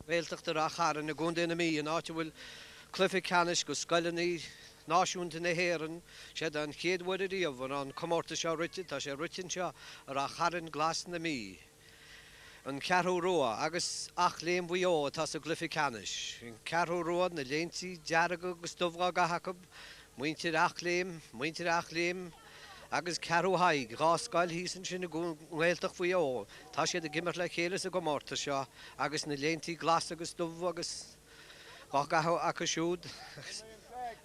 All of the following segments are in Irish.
Gaeltachta Rath Chairn i gContae na Mí, an áit a bhfuil cluiche ceannais go scoileanna náisiúnta na hÉireann. Sé don chéad uair ariamh a raibh an comórtas seo rite. Tá sé rite anseo i Rath Chairn Glas na Mí. An Cheathrú Rua agus Eachléim Mhaigh Eo atá sa gcluiche ceannais. An Cheathrú Rua, na léintí dearga agus dubh á gcaitheamh acu, muintir Eachléim, muintir Eachléim agus Ceathrú Thaidhg, 2 scoil thíos ansin i nGaeltacht Mhaigh Eo. Tá siad ag imirt le chéile sa gcomórtas seo agus na léintí glas agus dubh agus á gcaitheamh acu siúd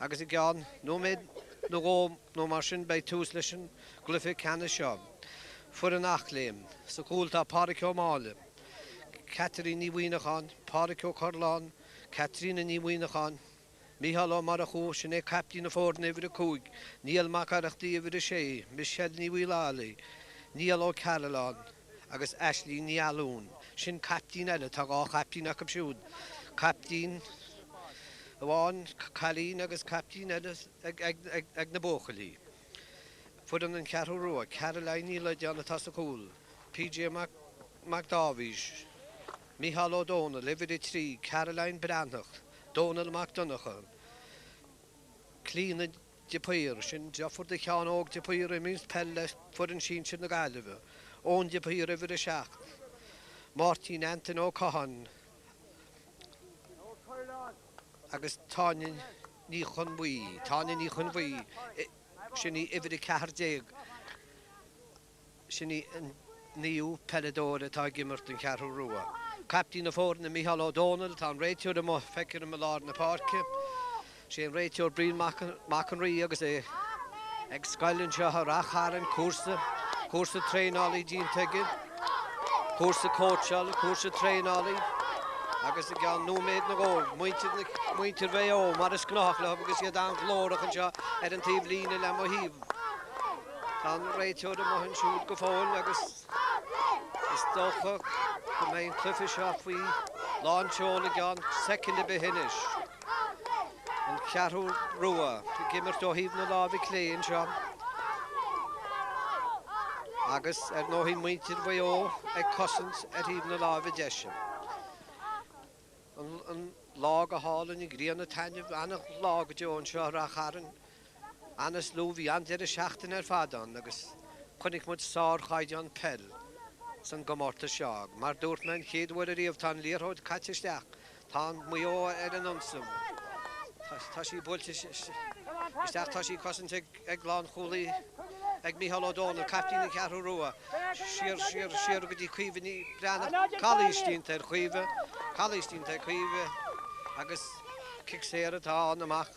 agus i gceann nóiméad nó dhó nó mar sin beidh tús leis an gcluiche ceannais seo. Foireann Eachléim. Sa chúl tá Pádraic Ó Máille, Catherine Ní Mhuineacháin, Pádraic Ó Curláin, Caitríona Ní Mhuineacháin, Mícheál Ó Murchú, sin é caiptín na foirne, uimhir 5, Niall Mac Oireachtaigh, uimhir 6, Michelle Ní Mhaolallaigh, Niall Ó Cearúlláin agus Aisling Ní Fhallúin. Sin caiptín eile, tá 2 chaiptín acu siúd, caiptín amháin, cailín, agus caiptín eile ag na buachaillí. Foireann an Cheathrú Rua, Caroline Ní Loideáin atá sa chúl, PJ Mac Dáibhís, Mícheál Ó Dónaill, uimhir 3, Caroline Breathnach, Dónal Mac Donncha, Clíona de Paor, sin deirfiúr do Sheán Óg de Paor a imríonns peil le foireann sinsir na Gaillimhe, Eoin de Paor, uimhir 7, Máirtín Antaine Ó Catháin agus Táine Ní Chonbhuí, Táine Ní Chonbhuí, sin í uimhir 14. Sin í an naoú peileadóir atá ag imirt don Cheathrú Rua. Caiptín na foirne, Mícheál Ó Dónaill, tá an réiteoir amuigh, feictear dom i lár na páirce. Sé an réiteoir Brian Mac an Rí agus é ag scoil anseo i Rath Chairn, cúrsa, cúrsa traenálaí déanta aige, cúrsa cóitseála, cúrsa traenálaí agus i gceann nóiméad nó dhó, muintir, muintir Mhaigh Eo mar is gnáthach leo agus iad an-ghlórach anseo ar an taobh líne le mo thaobh. Tá an réiteoir amuigh ansiúd go fóill agus is dócha go mbeidh an cluiche seo faoi lán tseoil i gceann soicind ar bith anois. An Cheathrú Rua ag imirt ó thaobh na láimhe clé anseo agus ar ndóigh muintir Mhaigh Eo ag cosaint ar thaobh na láimhe deise. An lá go hálainn, an ghrian ag taitneamh, an-lá go deo anseo i Rath Chairn. Ana-slua, bhí an-deireadh seachtaine ar fad ann agus chonaic muid sár-chaighdeán peil san gcomórtas seo. Mar dúirt mé an chéad uair ariamh, tá an liathróid caite isteach, tá Maigh Eo ar an ionsaí, tá sí buailte isteach, tá sí cosainte ag lánchúlaí, ag Mícheál Ó Dónaill, caiptín na Ceathrú Rua, siar, siar, siar go dtí Caoimhe Ní Bhreathnach, calaois déanta ar Chaoimhe, calaois déanta ar Chaoimhe agus cic saor atá ann amach.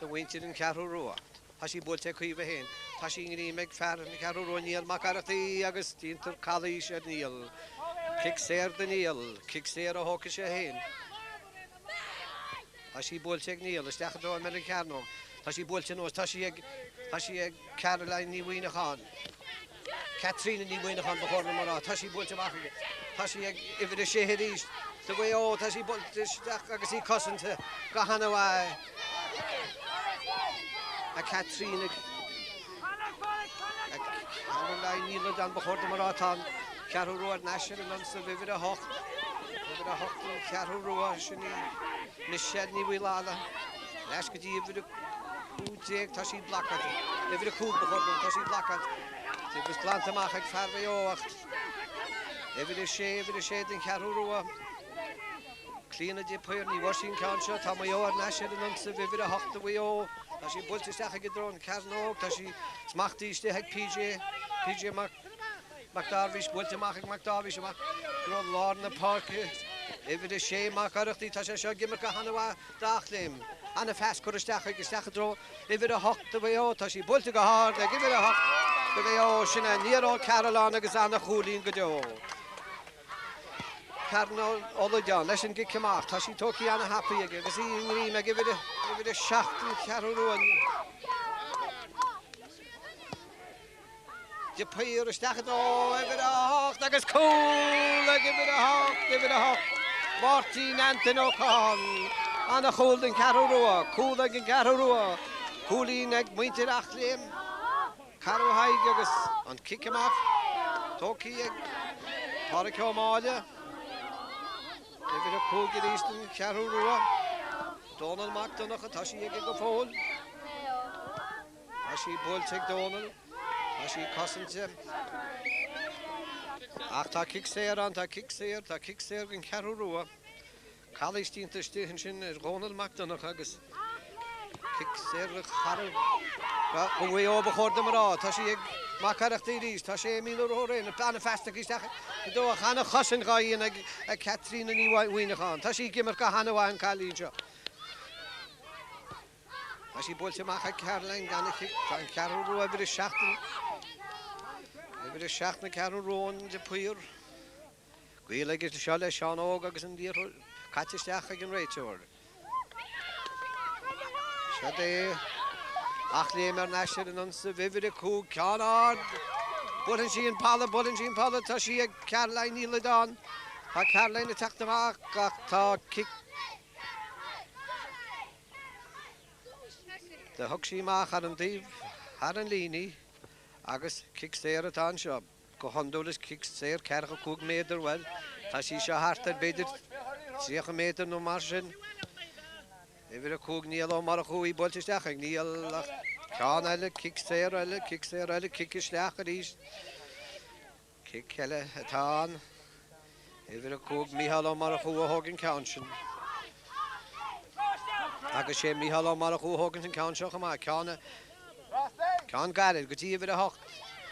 do mhuintir an Cheathrú Rua. Tá sí buailte ag Caoimhe féin. Tá sí i ngreim ag fear na Ceathrú Rua, Niall Mac Oireachtaigh agus déantar calaois ar Niall. Cic saor do Niall. Cic saor a thógfaidh sé féin. Tá sí buailte ag Niall. Isteach i dtreo imeall an chearnóg. Tá sí buailte anuas. Tá sí ag Tá sí ag Caroline Ní Mhuineacháin. Caitríona Ní Mhuineacháin ba chóir dom a rá. Tá sí buailte amach aige. Tá sí ag uimhir a sé arís do Mhaigh Eo. Tá sí buailte isteach agus í cosanta go han-mhaith ag Caitríona. Ag Caroline Ní Loideáin ba chóir dom a rá. Tá an Cheathrú Rua ar ais ar an ionsaí uimhir a hocht. Uimhir a hocht an Cheathrú Rua sin í Michelle Ní Mhaolála. Ar ais go dtí uimhir a 15, tá sí blocáilte. Uimhir 5 ba chóir dom, tá sí blocáilte. Agus glanta amach ag fear Mhaigh Eo ach uimhir 6, uimhir 6 den Cheathrú Rua. Clíona de Paor, ní bhfuair sí an ceann seo, tá Maigh Eo ar ais ar an ionsaí, uimhir 8 do Mhaigh Eo. Tá sí buailte isteach ag i dtreo an cearnóg, tá sí smachtaithe istigh ag PJ, PJ Mac Mac Dáibhís, buailte amach ag Mac Dáibhís amach i dtreo lár na páirce. Uimhir 6 Mac Oireachtaigh, tá sé seo ag imirt go han-mhaith d'Eachléim. Ana-phas curtha isteach ag isteach i dtreo uimhir 8 do Mhaigh Eo. Tá sí buailte go hard ag uimhir 8 do Mhaigh Eo. Sin é Niall Ó Cearúlláin agus ana-chúilín go deo. Cearan Ó Loideáin leis an gcic amach. Tá sí tógtha ana-thapaidh aige agus í i ngreim ag uimhir 7 an Cheathrú Rua. De Paor isteach i dtreo uimhir 8 agus cúl ag uimhir 8, uimhir 8, Máirtín Antaine Ó Catháin. Ana-chúl don Cheathrú Rua, cúl ag an gCeathrú Rua, cúilín ag muintir Eachléim, Ceathrú Thaidhg agus an cic amach tógtha ag Pádraic Ó Máille. Uimhir 5 arís don Cheathrú Rua. Dónal Mac Donncha, tá sí aige go fóill. Tá sí buailte ag Dónal. Tá sí cosanta. Ach tá cic saor ann, tá cic saor, tá cic saor don Cheathrú Rua. Calaois déanta istigh ansin ar Dhónal Mac Donncha agus cic saor do Charraig do Mhaigh Eo ba chóir dom a rá. Tá sí ag Mac Oireachtaigh arís. Tá sé imithe nuair a raon an-phas tugtha isteach i dtreo ach an-chosaint dhá dhéanamh ag Caitríona Ní Mhuineacháin. Tá sí ag imirt go han-mhaith an cailín seo. Tá sí buailte amach ag Caroline gan a chic. Tá an Cheathrú Rua uimhir 7 uimhir 7 na Ceathrú Rua de Paor. Gaol aige seo le Seán Óg agus an liathróid caite isteach ag an réiteoir. Seod é Eachléim thar n-ais ar an ionsaí, uimhir 5, ceann ard. Buaileann sí an balla, buaileann sí an balla, tá sí ag Caroline Ní Loideáin. Tá Caroline ag teacht amach ach tá cic. Do thug sí amach ar an dtaobh thar an líne í agus cic saor atá anseo. Go hiondúil is cic saor ceathracha cúig méadar, bhuel, tá sí seo thart ar b'fhéidir 30 méadar nó mar sin. Uimhir 5 Niall Ó Murchú í buailte isteach ag Niall ach ceann eile, cic saor eile, cic saor eile, cic isteach arís. Cic eile atá ann. Uimhir 5 Mícheál Ó Murchú a thóg an ceann sin. Agus sé Mícheál Ó Murchú a thógann an ceann seo chomh maith. Ceann, ceann gairid go dtí uimhir 8.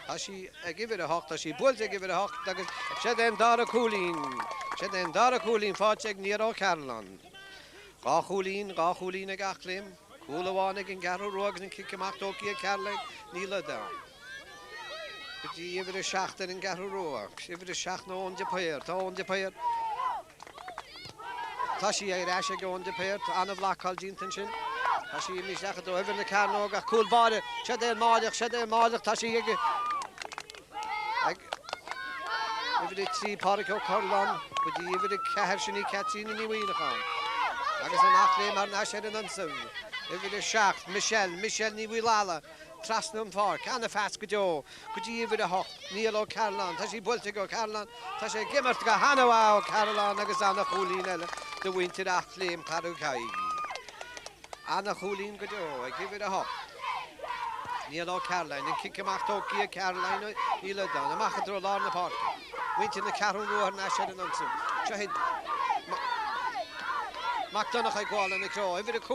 Tá sí ag uimhir 8, tá sí buailte ag uimhir 8 agus seod é an dara cúilín. Seod é an dara cúilín faighte ag Niall Ó Cearláin. Dhá chúilín, dhá chúilín ag Eachléim. Cúl amháin ag an gCeathrú Rua agus an cic amach tógtha ag Caroline Ní Loideáin. Go dtí uimhir 7 ar an gCeathrú Rua. Uimhir 7 nó Eoin de Paor. Tá Eoin de Paor. Tá sí ar ais ag Eoin de Paor. Tá an-bhlocáil déanta ansin. Tá sí imithe isteach i dtreo uimhir na cearnóg ach cúl báire. Seod é an Máilleach, seod é an Máilleach. Tá sí ag ag uimhir 3 Pádraic Ó Curláin go dtí uimhir 4 sin í Caitríona Ní Mhuineacháin. Agus an Eachléim thar n-ais ar an ionsaí. Uimhir 7 Michelle, Michelle Ní Mhaolalla trasna an pháirc. An-phas go deo go dtí uimhir 8 Niall Ó Cearláin. Tá sí buailte ag Ó Cearláin. Tá sé ag imirt go han-mhaith Ó Cearláin agus an-chúilín eile do mhuintir Eachléim Charraig Thaidhg. Ana-chúilín go deo ag uimhir 8. Niall Ó Cearláin, an cic amach tógtha ag Caroline Ní Loideáin, amach i dtreo lár na páirce. Muintir na Ceathrún Rua thar n-ais ar an ionsaí. Seo iad Mac Donncha ag gabháil ina threo. Uimhir 5.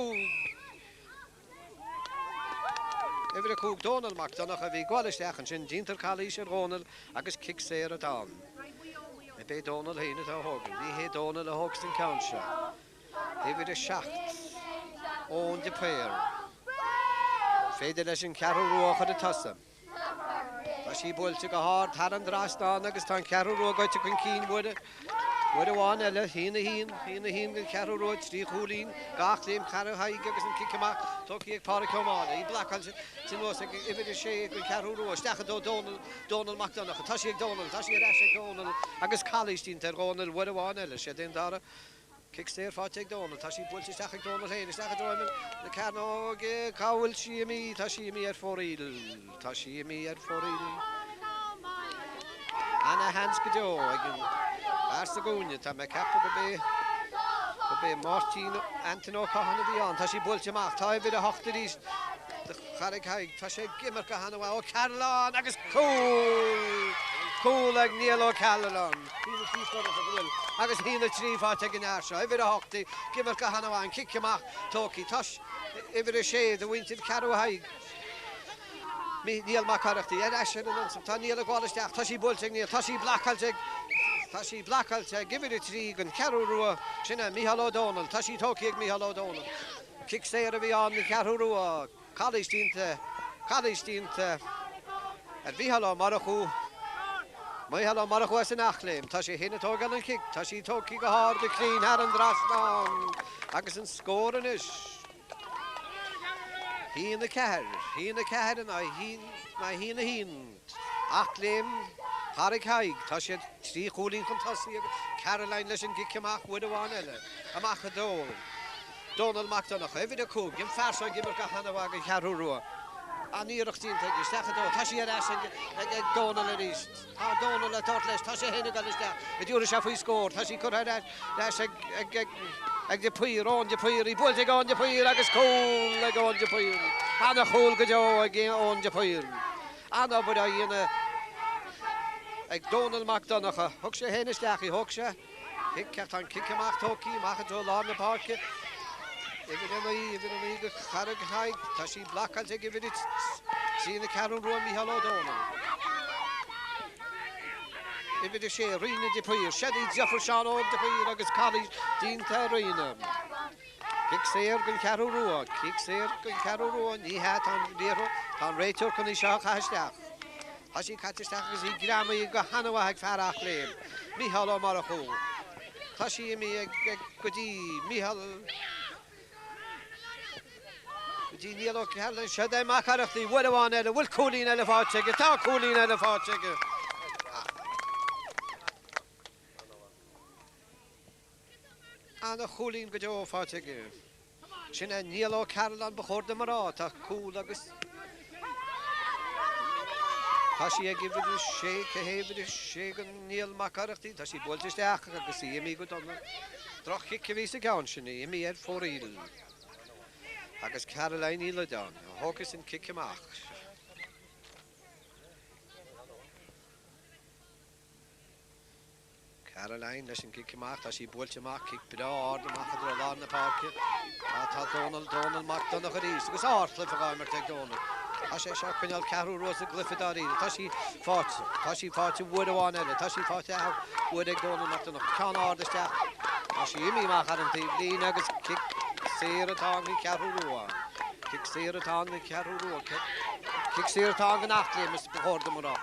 Uimhir 5 Dónal Mac Donncha a bhí ag gabháil isteach ansin. Déantar calaois ar Dhónal agus cic saor atá ann. Ab é Dónal féin atá á thógaint? Ní hé Dónal a thógas an ceann seo. Uimhir 7, Eoin de Paor. Féidir leis an Cheathrú Rua a chur ag tosaigh. Tá sí buailte go hard thar an dtrasnán agus tá an Cheathrú Rua gaibhte chun cinn uair uair amháin eile. 1 1, 1 1 don Cheathrú Rua, 3 chúilín d'Eachléim Charraig Thaidhg agus an cic amach tógtha ag Pádhraic Ó Máille. Í blocáilte anuas ag uimhir 6 don Cheathrú Rua. Isteach i dtreo Dónal, Dónal Mac Donncha. Tá sí ag Dónal, tá sí ar ais ag Dónal agus calaois déanta ar Dhónal uair amháin eile. Séard é an dara Cic saor faighte ag Dónal. Tá sí buailte isteach ag Dónal féin. Isteach i dtreo imeall na cearnóige. Cá bhfuil sí imithe? Tá sí imithe ar fóraoil. Tá sí imithe ar fóraoil. Ana-sheans go deo ag an bhfear sa gcúinne. Tá mé ag ceapadh gurb é gurb é Máirtín Antain Ó Catháin a bhí ann. Tá sí buailte amach. Tá uimhir 8 arís. Charraig Thaidhg, tá sé ag imirt go han-mhaith, Ó Cearláin agus cúl! Cúl ag Niall Ó Cearláin. Agus 1-3 faighte ag an fhear seo. Uimhir 8 ag imirt go han-mhaith, an cic amach tógtha. Tá uimhir 6 do mhuintir Cheathrú Thaidhg. Niall Mac Oireachtaigh ar ais ar an ionsaí. Tá Niall ag gabháil isteach. Tá sí buailte ag Niall. Tá sí blocáilte ag Tá sí blocáilte ag uimhir 3 den Cheathrú Rua. Sin é Mícheál Ó Dónaill. Tá sí tógtha ag Mícheál Ó Dónaill. Cic saor a bhí ann don Cheathrú Rua. Calaois déanta, calaois déanta ar Mhícheál Ó Murchú. Mícheál Ó Murchú as an Eachléim. Tá sé féin ag tógáil an chic. Tá sí tógtha go hard go cruinn thar an dtrasnán. Agus an scór anois. 1, 4, 1, 4 in aghaidh 1, 1. Eachléim, Charraig Thaidhg, tá siad trí chúilín chun tosaigh agus Caroline leis an gcic amach uair amháin eile. Amach i dtreo Dónal Mac Donncha, uimhir 5, an fear seo ag imirt go han-mhaith don Cheathrú Rua. An-iarracht déanta aige. Isteach i dtreo. Tá sí ar ais ag Dónal arís. Tá Dónal ag tabhairt leis. Tá sé féin ag dul isteach. An dtabharfaidh sé faoi scór. Tá sí curtha ar ais ag de Paor. Eoin de Paor. Í buailte ag Eoin de Paor agus cúl ag Eoin de Paor. An-chúl go deo ag Eoin de Paor. An-obair á dhéanamh ag Dónal Mac Donncha. Thug sé féin isteach í. Thóg sé. Cic, ach tá an cic amach tógtha amach i dtreo lár na páirce. Uimhir 9, uimhir 9 do Charraig Thaidhg. Tá sí blocáilte ag uimhir 3 na Ceathrún Rua, Micheál Ó Dónaill. Uimhir 6, Ríona de Paor. Seod í deirfiúr Seán Óg de Paor agus calaois déanta ar Ríona. Cic saor don Cheathrú Rua. Cic saor don Cheathrú Rua. Ní hea, tá an liathróid, tá an réiteoir chun í seo a chaitheamh isteach. Tá sí caite isteach agus í greamaithe go han-mhaith ag fear Eachléim, Mícheál Ó Murchú. Tá sí imithe ag, go dtí Mícheál, go dtí Niall Ó Cearúil. Seod é Mac Oireachtaigh, uair amháin eile, bhfuil cúilín eile faighte aige? Tá cúilín eile faighte aige. Ana-chúilín go deo faighte aige. Sin é Niall Ó Cearúláin ba chóir dom a rá. Tá cúl agus tá sí ag uimhir a sé, cé hé uimhir a sé go Niall Mac Oireachtaigh? Tá sí buailte isteach agus í imithe go dona. Droch-chic a bhí sa gceann sin, í imithe ar fóraoil. Agus Caroline Ní Loideáin a thógfas an cic amach. Caroline leis an gcic amach. Tá sí buailte amach, cic breá ard amach i dtreo lár na páirce. Tá, tá Dónal, Dónal Mac Donncha arís agus ardchluiche á imirt ag Dónal. Tá sé seo ag coinneáil Ceathrú Rua sa gcluiche dáiríre. Tá sí faighte. Tá sí faighte uair amháin eile. Tá sí faighte athuair ag Dónal Mac Donncha. Ceann ard isteach. Tá sí imithe amach ar an taobh líne agus cic saor atá ann don Cheathrú Rua. Cic saor atá ann don Cheathrú Rua. Cic saor atá ann don Eachléim, is ba chóir dom a rá.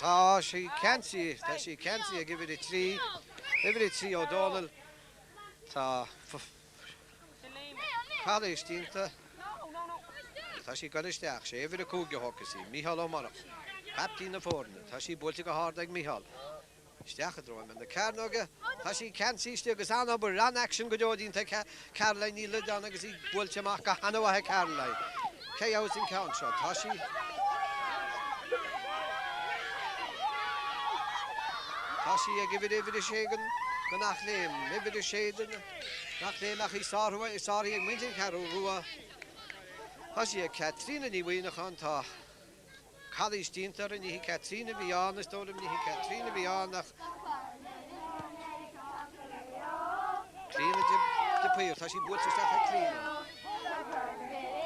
Tá sí ceansaithe, tá sí ceansaithe ag uimhir 3, uimhir 3 Ó Dónaill. Tá calaois déanta. Tá sí ag dul isteach. Sé uimhir 5 a thógfas í, Mícheál Ó Murchú, captaen na foirne. Tá sí buailte go hard ag Mícheál. Isteach i dtreo na cearnóige. Tá sí ceansaithe istigh agus an-obair, an-aicsean go deo déanta ag Caroline Ní Loideáin agus í buailte amach go han-mhaith ag Caroline. Cé a gheobhas an ceann seo? Tá sí. Tá sí ag uimhir, uimhir 6 den, den Eachléim. Uimhir 6 den Eachléim ach í sáraithe, sáraithe ag muintir Cheathrú Rua. Tá sí ag Caitríona Ní Mhuimhneacháin. Tá. Calaois déanta uirthi, ní hí Caitríona a bhí ann, is dóigh liom, ní hí Caitríona a bhí ann ach Clíona de Paor, tá sí buailte isteach ag Clíona.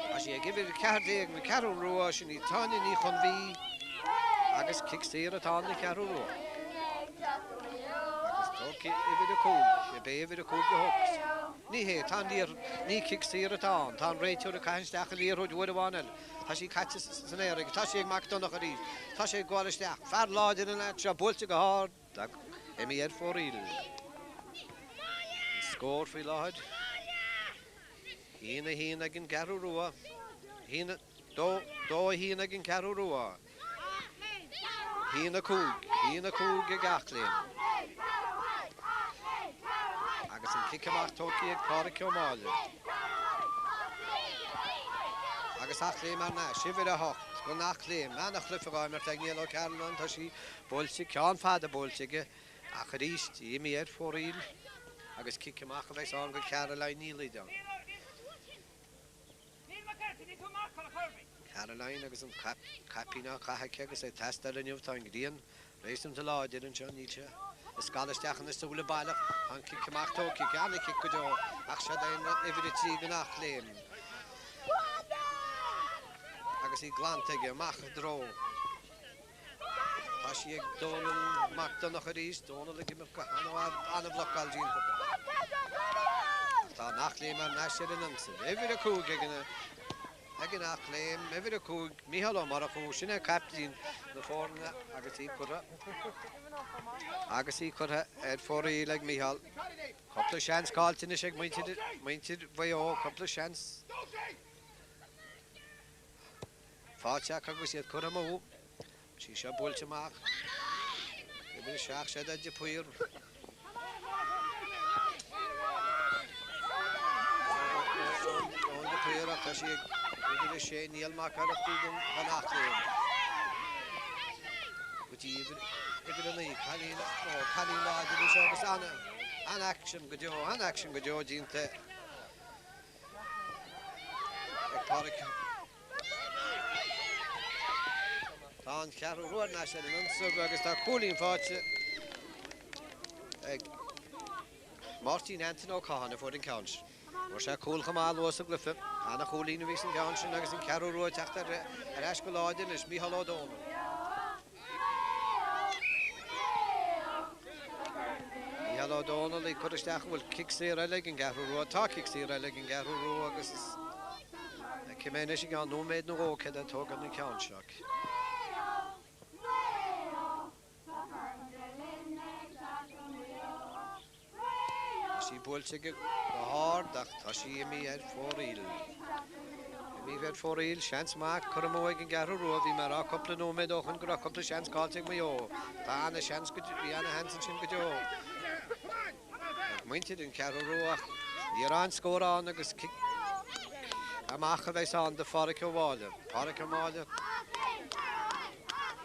Tá sí ag uimhir 14 na Ceathrún Rua, sin í Tanya Ní Chonbhí agus cic saor atá ann don Cheathrú Rua. Agus tógfaidh uimhir 5, ab é uimhir 5 a thógfas. Ní hé, tá an liathróid, ní cic saor atá ann, tá an réiteoir ag caitheamh isteach an liathróid uair amháin eile. Tá sí caite san aer aige. Tá sí ag Mac Donncha arís. Tá sé ag gabháil isteach. Fear láidir an leaid seo, buailte go hard ach imithe ar fóraoil. An scór faoi láthair, 1-1 ag an gCeathrú Rua. 1, 2, 2-1 ag an gCeathrú Rua. 1, 5, 1, 5 ag Eachléim. Agus an cic amach tógtha ag Pádhraic Ó Máille. Agus Eachléim thar n-ais, uimhir 8 don Eachléim. Ana-chluiche á imirt ag Niall Ó Cearúlláin, tá sí buailte, ceann fada buailte aige ach arís imithe ar fóraoil agus cic amach a bheas ann go Caroline Ní Loideáin. Caroline agus an caipín á chaitheamh aici agus é ag teastáil inniu, tá an ghrian réasúnta láidir anseo, níl sé ag scalladh isteach ina súile baileach, tá an cic amach tógtha aici, an-chic go deo ach seod é uimhir 3 den Eachléim agus í glanta aige amach i dtreo. Tá sí ag Dónal Mac Donncha arís, Dónal ag imirt go han-mhaith, an-bhlocáil déanta. Ach tá an Eachléim thar n-ais ar an ionsaí. Uimhir 5 ag an ag an Eachléim, uimhir 5, Mícheál Ó Murchú, sin é caiptín na foirne agus í curtha agus í curtha ar fóraoil ag Mícheál. Cúpla seans caillte anois ag muintir muintir Mhaigh Eo, cúpla seans. Faighte acu agus iad curtha amú. Sí seo buailte amach. Uimhir 7, seod é de Paor. Paor ach tá sí ag uimhir a sé, Niall Mac Oireachtaigh don Eachléim. Go dtí uimhir a 9, cailín, ó, cailín láidir í seo agus an-aicsean go deo, an-aicsean go deo déanta ag Pádraic. Tá an Cheathrú Rua thar n-ais ar an ionsaí agus tá cúilín faighte ag Máirtín Antain Ó Catháin a fuair an ceann sin. Fuair sé cúl chomh maith luath sa gcluiche. Ana-chúilín a bhí san gceann sin agus an Cheathrú Rua ag teacht ar ais go láidir anois. Mícheál Ó Dónaill. Mícheál Ó Dónaill ag cur isteach an bhfuil cic saor eile ag an gCeathrú Rua. Tá cic saor eile ag an gCeathrú Rua agus is feicfidh mé anois i gceann nóiméad nó dhó cé atá ag tógáil an ceann seo. Tá sí buailte aige go hard ach tá sí imithe ar fóraoil. Imithe ar fóraoil, seans maith curtha amú ag an gCeathrú Rua. Bhí mé a rá cúpla nóiméad ó shoin go raibh cúpla seans caillte ag Maigh Eo. Tá ana-sheans, bhí ana-sheans ansin go deo ag muintir an Cheathrú Rua ach ní raibh an scór ann agus cic amach a bheas ann do Pháraic Ó Máille. Páraic Ó Máille.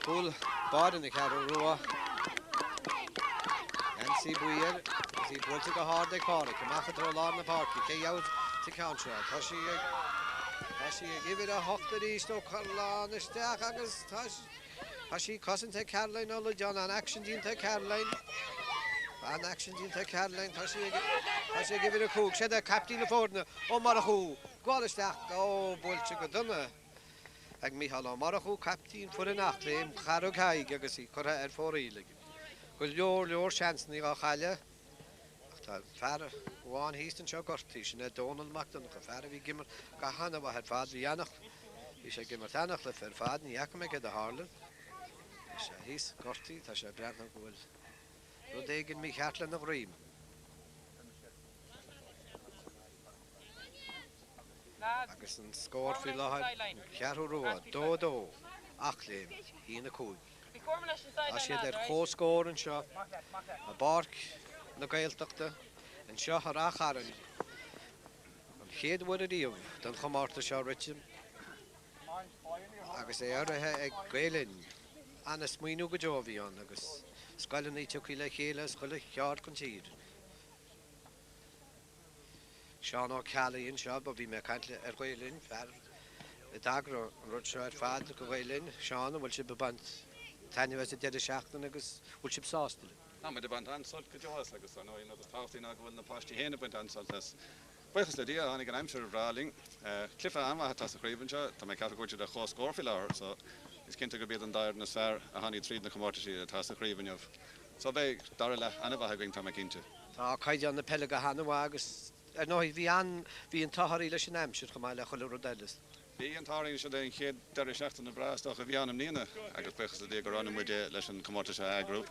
Cúl báire na Ceathrú Rua. Geansaí buí air agus í buailte go hard ag Páraic. Amach i dtreo lár na páirce. Cé gheobhas an ceann seo? Tá sí ag tá sí ag uimhir 8 arís Ó Coileáin isteach agus tá tá sí cosanta ag Caroline Ó Loideáin. An-aicsean déanta ag Caroline. An-aicsean déanta ag Caroline. Tá sí ag tá sí ag uimhir 5. Siod é caiptín na foirne, Ó Murchú. Gabháil isteach. Ó, buailte go dona. Ag Mícheál Ó Murchú, caiptín foireann Eachléim, Charraig Thaidhg agus í curtha ar fóraoil aige. Go leor leor seansanna á chailleadh ach tá fear amháin thíos anseo gortaithe, sin é Dónal Mac Donncha, fear a bhí ag imirt go han-mhaith ar fad, bhí ana, bhí sé ag imirt ana-chluiche ar fad, ní fhaca mé céard a tharla. Tá sé thíos gortaithe, tá sé ag breathnú go bhfuil rud éigin mícheart lena dhroim. Agus an scór faoi láthair, An Cheathrú Rua 2, 2, Eachléim 1, 5. Tá siad ar comhscór anseo i bPáirc na Gaeltachta anseo i Ráth Chairn, an chéad uair ariamh don chomórtas seo rite agus é urraithe ag Gael Linn. Ana-smaoineamh go deo a bhí ann agus scoileanna tioctha le chéile as chuile cheard den tír. Seán Ó Ceallaigh anseo, bhí mé ag caint ar Ghael Linn, fear a d'eagraigh an rud seo ar fad do Ghael Linn. Seán, an bhfuil sibh ag baint taitneamh as an deireadh seachtaine agus bhfuil sibh sásta le? Tá muid ag baint an-sult go deo as agus ar ndóigh an rud is tábhachtaí ná go bhfuil na páistí féin ag baint an-sult as. Buíochas le Dia, tháinig an aimsir bhreá linn. Cluiche an-mhaith atá sa chraobh anseo. Tá mé ag ceapadh go bhfuil siad ar chomhscór faoi láthair so is cinnte gurb iad an dá fhoireann is fearr a tháinig tríd na comórtaisí atá sa chraobh inniu. So beidh dara leath an-mhaith againn, tá mé cinnte. Tá caighdeán na peile go han-mhaith agus ar ndóigh bhí an, bhí an t-ádh oraibh leis an aimsir chomh maith le chuile rud eile. Bhí an t-ádh orainn, seo é an chéad deireadh seachtaine breá is dócha a bhí ann i mbliana agus buíochas le Dia gur roghnaigh muid é leis an comórtas seo a eagrú.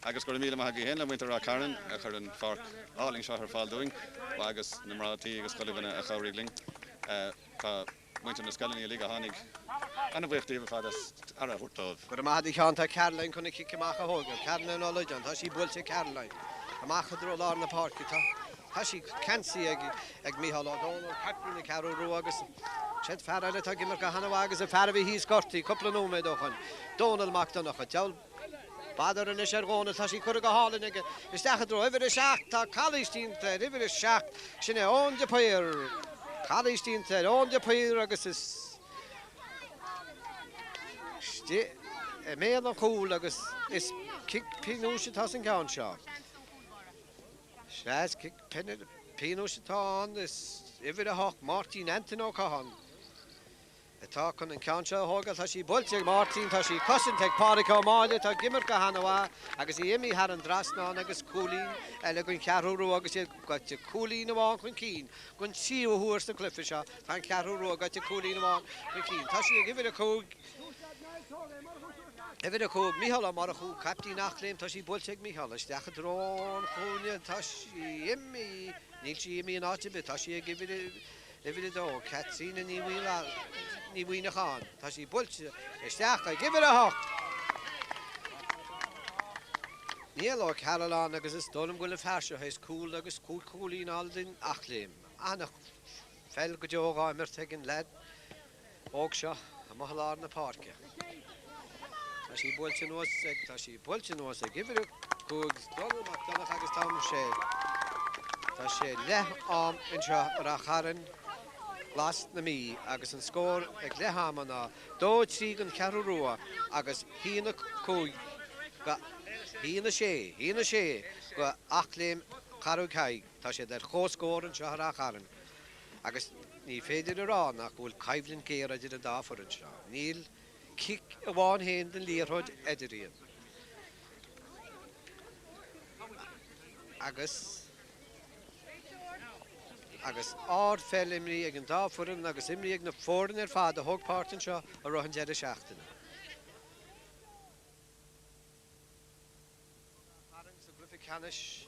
Agus go raibh míle maith agaibh féin le muintir Ráth Cairn a chuir an pháirc álainn seo ar fáil dúinn agus na mná tí agus chuile dhuine a chabhraigh linn. Tá. Muintir na scoileanna uilig a tháinig, an-bhuíoch díobh ar fad as aire a thabhairt dóibh. Go raibh maith agat a Sheáin. Tá Caroline chun an cic amach a thógáil. Caroline Ó Loideáin. Tá sí buailte ag Caroline. Amach i dtreo lár na páirce. Tá tá sí ceansaithe ag ag Mícheál Ó Dónaill, caiptín na Ceathrú Rua agus siod fear eile atá ag imirt go han-mhaith agus an fear a bhí thíos gortaithe cúpla nóiméad ó shoin, Dónal Mac Donncha. Deabhal B'fhada anois ar Dhónal, tá sí curtha go hálainn aige isteach i dtreo uimhir 7, tá calaois déanta ar uimhir 7, sin é Eoin de Paor, calaois déanta ar Eoin de Paor agus is istigh i mbéal an chúil agus is cic pionóis atá san gceann seo. Sea, is cic pionóis atá ann, is uimhir 8, Máirtín Antain Ó Catháin. atá chun an ceann seo a thógáil. Tá sí buailte ag Máirtín, tá sí cosanta ag Pádraic Ó Máille atá ag imirt go han-mhaith agus í imithe thar an dtrasnán agus cúilín eile don Cheathrú Rua agus iad gaibhte cúilín amháin chun cinn don tríú huair sa chluiche seo. Tá an Cheathrú Rua gaibhte cúilín amháin chun cinn. Tá sí ag uimhir 5, uimhir 5, Mícheál Ó Murchú, caiptín Eachléim. Tá sí buailte ag Mícheál isteach i dtreo an chúinne. Tá sí imithe, níl sí imithe in áit ar bith. Tá sí ag uimhir Uimhir 2, Caitríona Ní Mhuineacháin. Tá sí buailte isteach ag uimhir 8! Niall Ó Cearúlláin agus is dóigh liom go bhfuil an fear seo théis cúl agus cúig chúilín a fháil d'Eachléim. Ana. Peil go deo dhá imirt ag an leaid óg seo amuigh i lár na páirce. Tá sí buailte anuas ag, tá sí buailte anuas ag uimhir 5, Dónal Mac Donncha agus tá sé, tá sé leath am anseo i Ráth Chairn Glas na Mí agus an scór ag leath ama ná 2, 3 don Cheathrú Rua agus 1, 5 go, 1, 6, 1, 6 go Eachléim Charraig Thaidhg. Tá siad ar comhscór anseo i Ráth Chairn agus ní féidir a rá nach bhfuil coimhlint ghéar idir an dá foireann seo. Níl cic amháin féin den liathróid idir iad. Agus agus ardpheil imrithe ag an dá foireann agus imrithe ag na foirne ar fad a thóg páirt anseo i rith an deireadh seachtaine. Chairn sa gcluiche ceannais.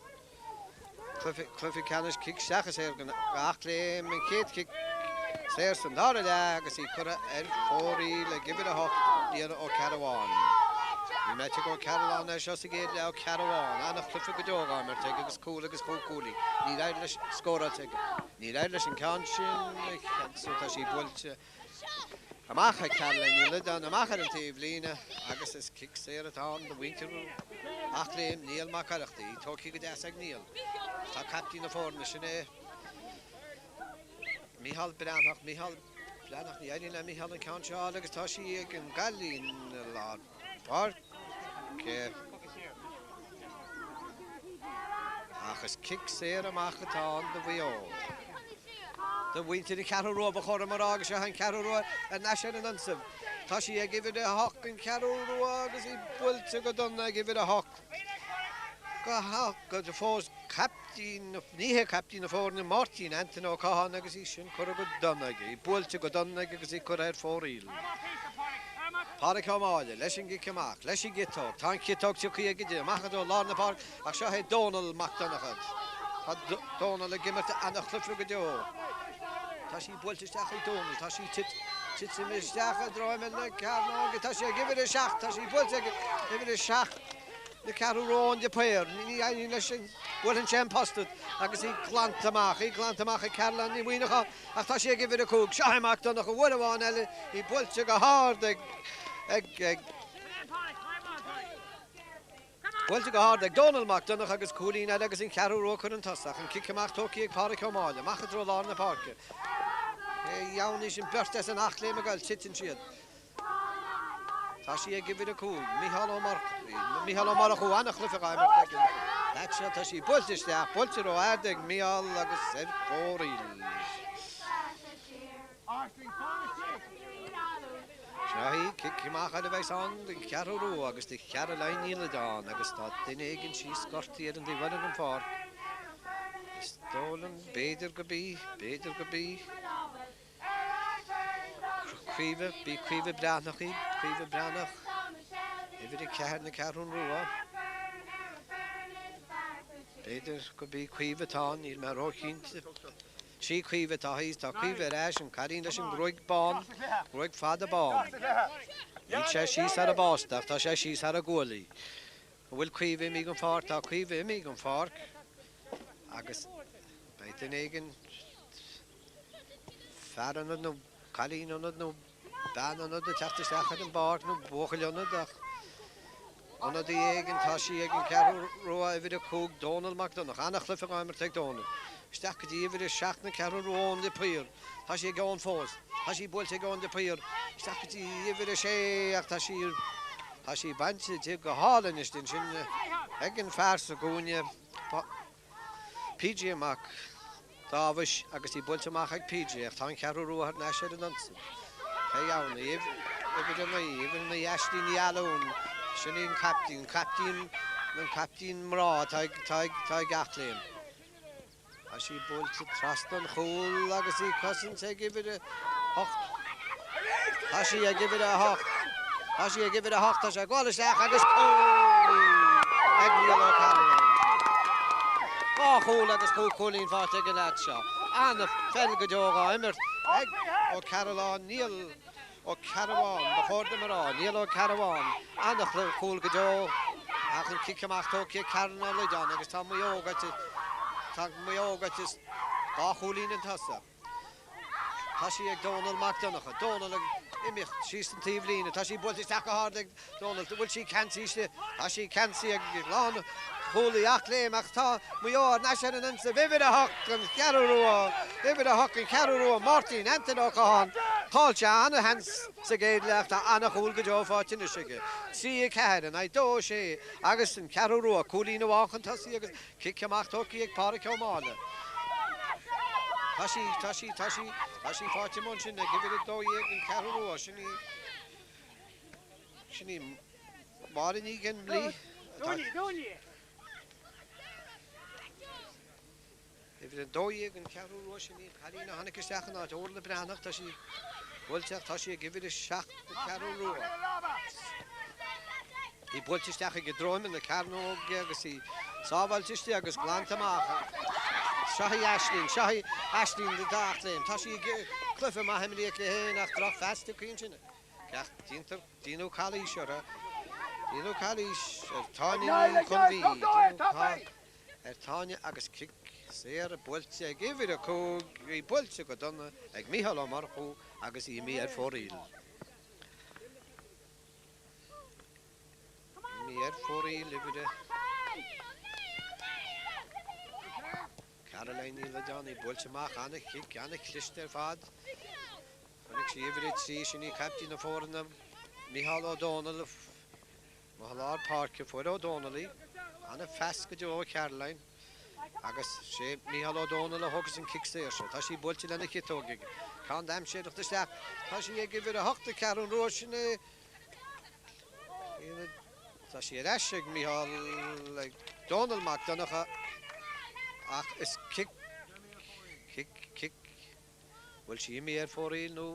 Cluiche ceannais cic isteach is saor go Eachléim an chéad chic saor san dara leath agus í curtha ar fóraoil ag uimhir 8 Niall Ó Cearbháin. Bhí mé ag Ó Cearúlláin air seo sa gcéad leath Ó Cearbháin an-chluiche go deo dhá imirt aige agus cúl agus chúig cúilín. Níor éirigh leis scóráilte aige. Níor éirigh leis an ceann sin a cheansú tá sí buailte Amach ag Caroline Ní Loideáin, amach ar an taobh líne agus is cic saor atá ann do mhuintir Eachléim, Niall Mac Oireachtaigh, í tógtha go deas ag Niall. Tá caiptín na foirne, sin é Micheál Breathnach, Micheál Breathnach, ní éiríonn le Micheál an ceann seo a fháil agus tá sí ag an gcailín i lár páirce. Ach is cic saor amach atá ann do Mhaigh Eo. Do mhuintir na Ceathrú Rua ba chóir dom a rá agus seo an Cheathrú Rua ar ais ar an ionsaí. Tá sí ag uimhir 8 an Cheathrú Rua agus í buailte go dona ag uimhir 8. Go go fós caiptín, ní hé caiptín na foirne, Máirtín Antaine Ó Catháin agus í sin curtha go dona aige, í buailte go dona aige agus í curtha ar fóraoil. Pádraic Ó Máille leis an gcic amach, leis an gciotóg. Tá an chiotóg tioctha aige amach i dtreo lár na páirce ach seo é Dónal Mac Donncha. Tá Dónal ag imirt ana-chluiche go deo. Tá sí buailte isteach ag Dónal. Tá sí titim isteach i dtreo imeall na cearnóige. Tá sí ag uimhir 7. Tá sí buailte ag uimhir 7 na Ceathrú Rua Eoin de Paor. Ní éiríonn leis an buaileann sé an posta agus í glanta amach. Í glanta amach ag Caroline Ní Mhuineacháin. Ach tá sí ag uimhir 5. Seo é Mac Donncha uair amháin eile, í buailte go hard ag, ag, ag, buailte go hard ag Dónal Mac Donncha agus cúilín eile agus an Cheathrú Rua chun tosaigh. An cic amach tógtha ag Pádraic Ó Máille, amach i dtreo lár na páirce. Cé dheamhan sin beirt as an Eachléim ag goil, titeann siad. Tá sí ag uimhir 5, Micheál Ó Micheál Ó Murchú, an-chluiche dhá imirt aige leat seo. Tá sí buailte isteach, buailte ró-ard ag Micheál agus ar fóraoil. Seo í, cic amach eile a bheas ann don Cheathrú Rua agus do Charoline Ní Loideáin agus tá duine éigin síos gortaithe ar an dtaobh eile den pháirc. Is dóigh liom, b'fhéidir go b'í, b'fhéidir go b'í. Caoimhe, B'í Caoimhe Breathnach í, Caoimhe Breathnach, uimhir 4 na Ceathrún Rua. B'fhéidir go b'í Caoimhe atá ann, níl mé róchinnte. Sí Caoimhe atá thíos, tá Caoimhe ar ais, an cailín leis an ngruaig bán, gruaig fada bán. Níl sé síos thar a básta ach tá sé síos thar a guaillí. An bhfuil Caoimhe imithe den pháirc? Tá Caoimhe imithe den pháirc agus beidh duine éigin fear ionad nó cailín ionad nó bean ionad ag teacht isteach ar an bpáirc nó buachaill ionad ach ionadaí éigin, tá sí ag an Cheathrú Rua uimhir 5, Dónal Mac Donncha. An-chluiche dhá imirt ag Dónal. Isteach go dtí uimhir 7 na Ceathrú Rua, Eoin de Paor. Tá sí ag Eoin fós. Tá sí buailte ag Eoin de Paor. Isteach go dtí uimhir 6 ach tá sí tá sí bainte di go hálainn istigh ansin ag an fear sa gcúinne. PJ Mac Dáibhis agus í buailte amach ag PJ ach tá an Cheathrú Rua thar n-ais ar an ionsaí. Cé ann? Uimhir 9, uimhir 9 Aisling Ní Fhallúin, sin í an caiptín, caiptín, an caiptín mná atá ag, atá ag, atá ag Eachléim. Tá sí buailte trasna an chúl agus í cosainte ag uimhir 8. Tá sí ag uimhir 8. Tá sí ag uimhir 8, tá sé ag gabháil isteach agus cúl ag Niall Ó Cearúlláin. Dhá chúl agus cúig chúilín faighte ag an leaid seo. An-pheil go deo dhá imirt ag Ó Cearúlláin, Niall Ó Cearbháin, ba chóir dom a rá, Niall Ó Cearbháin. An-chúl go deo ach an cic amach tógtha ag Karen Ó Loideáin agus tá Maigh Eo gaibhte, tá Maigh Eo gaibhte dhá chúilín chun tosaigh. Tá sí ag Dónal Mac Donncha. Dónal ag imeacht síos an taobh líne. Tá sí buailte isteach go hard ag Dónal. Bhfuil sí ceansaithe istigh? Tá sí ceansaithe ag lán chúlaí Eachléim ach tá Maigh Eo thar n-ais ar an ionsaí. Uimhir 8 an Cheathrú Rua. Uimhir 8 an Cheathrú Rua. Máirtín Antaine Ó Catháin. Chaill sé ana-sheans sa gcéad leath ach tá ana-chúl go deo faighte anois aige. 3, 4 in aghaidh 2, 6 agus an Cheathrú Rua cúilín amháin chun tosaigh agus Cic amach tógtha ag Páraic Ó Máille. Tá sí, tá sí, tá sí, tá sí faighte amuigh ansin ag uimhir 12 an Cheathrú Rua, sin í, sin í Máire Ní Gheinmlí. Uimhir 12 an Cheathrú Rua, sin í an cailín a tháinig isteach in áit Órla Breathnach, tá sí buailte ach tá sí ag uimhir 7 an Cheathrú Rua. Í buailte isteach ag droim na cearnóige agus í sábháilte istigh agus glanta amach. Seo í Aisling, seo í Aisling d'Eachléim. Tá sí ag cluiche maith imeartha aici féin ach drochphas tugtha ansin. Ach déantar déanadh calaois uirthi. Déanadh calaois ar Táine Ní Chonbhí. Déanadh ar Táine agus cic saor buailte ag uimhir 5, í buailte go dona ag Mícheál Ó Murchú agus í imithe ar fóraoil. Imithe ar fóraoil uimhir a. Caroline Ní Loideáin í buailte amach, ana-chic, ana-chliste ar fad. Chonaic sí uimhir 3, sin í caiptín na foirne, Mícheál Ó Dónaill, amuigh i lár páirce. Fuair Ó Dónaill í. Ana-phas go deo ó Caroline. Agus sé Mícheál Ó Dónaill a thógfas an cic saor seo. Tá sí buailte lena chiotóg aige. Ceann dainséarach isteach. Tá sí ag uimhir 8 an Cheathrú Rua sin é. Tá sí ar ais ag Mícheál, ag Dónal Mac Donncha ach is cic, cic, cic. Bhfuil sí imithe ar fóraoil nó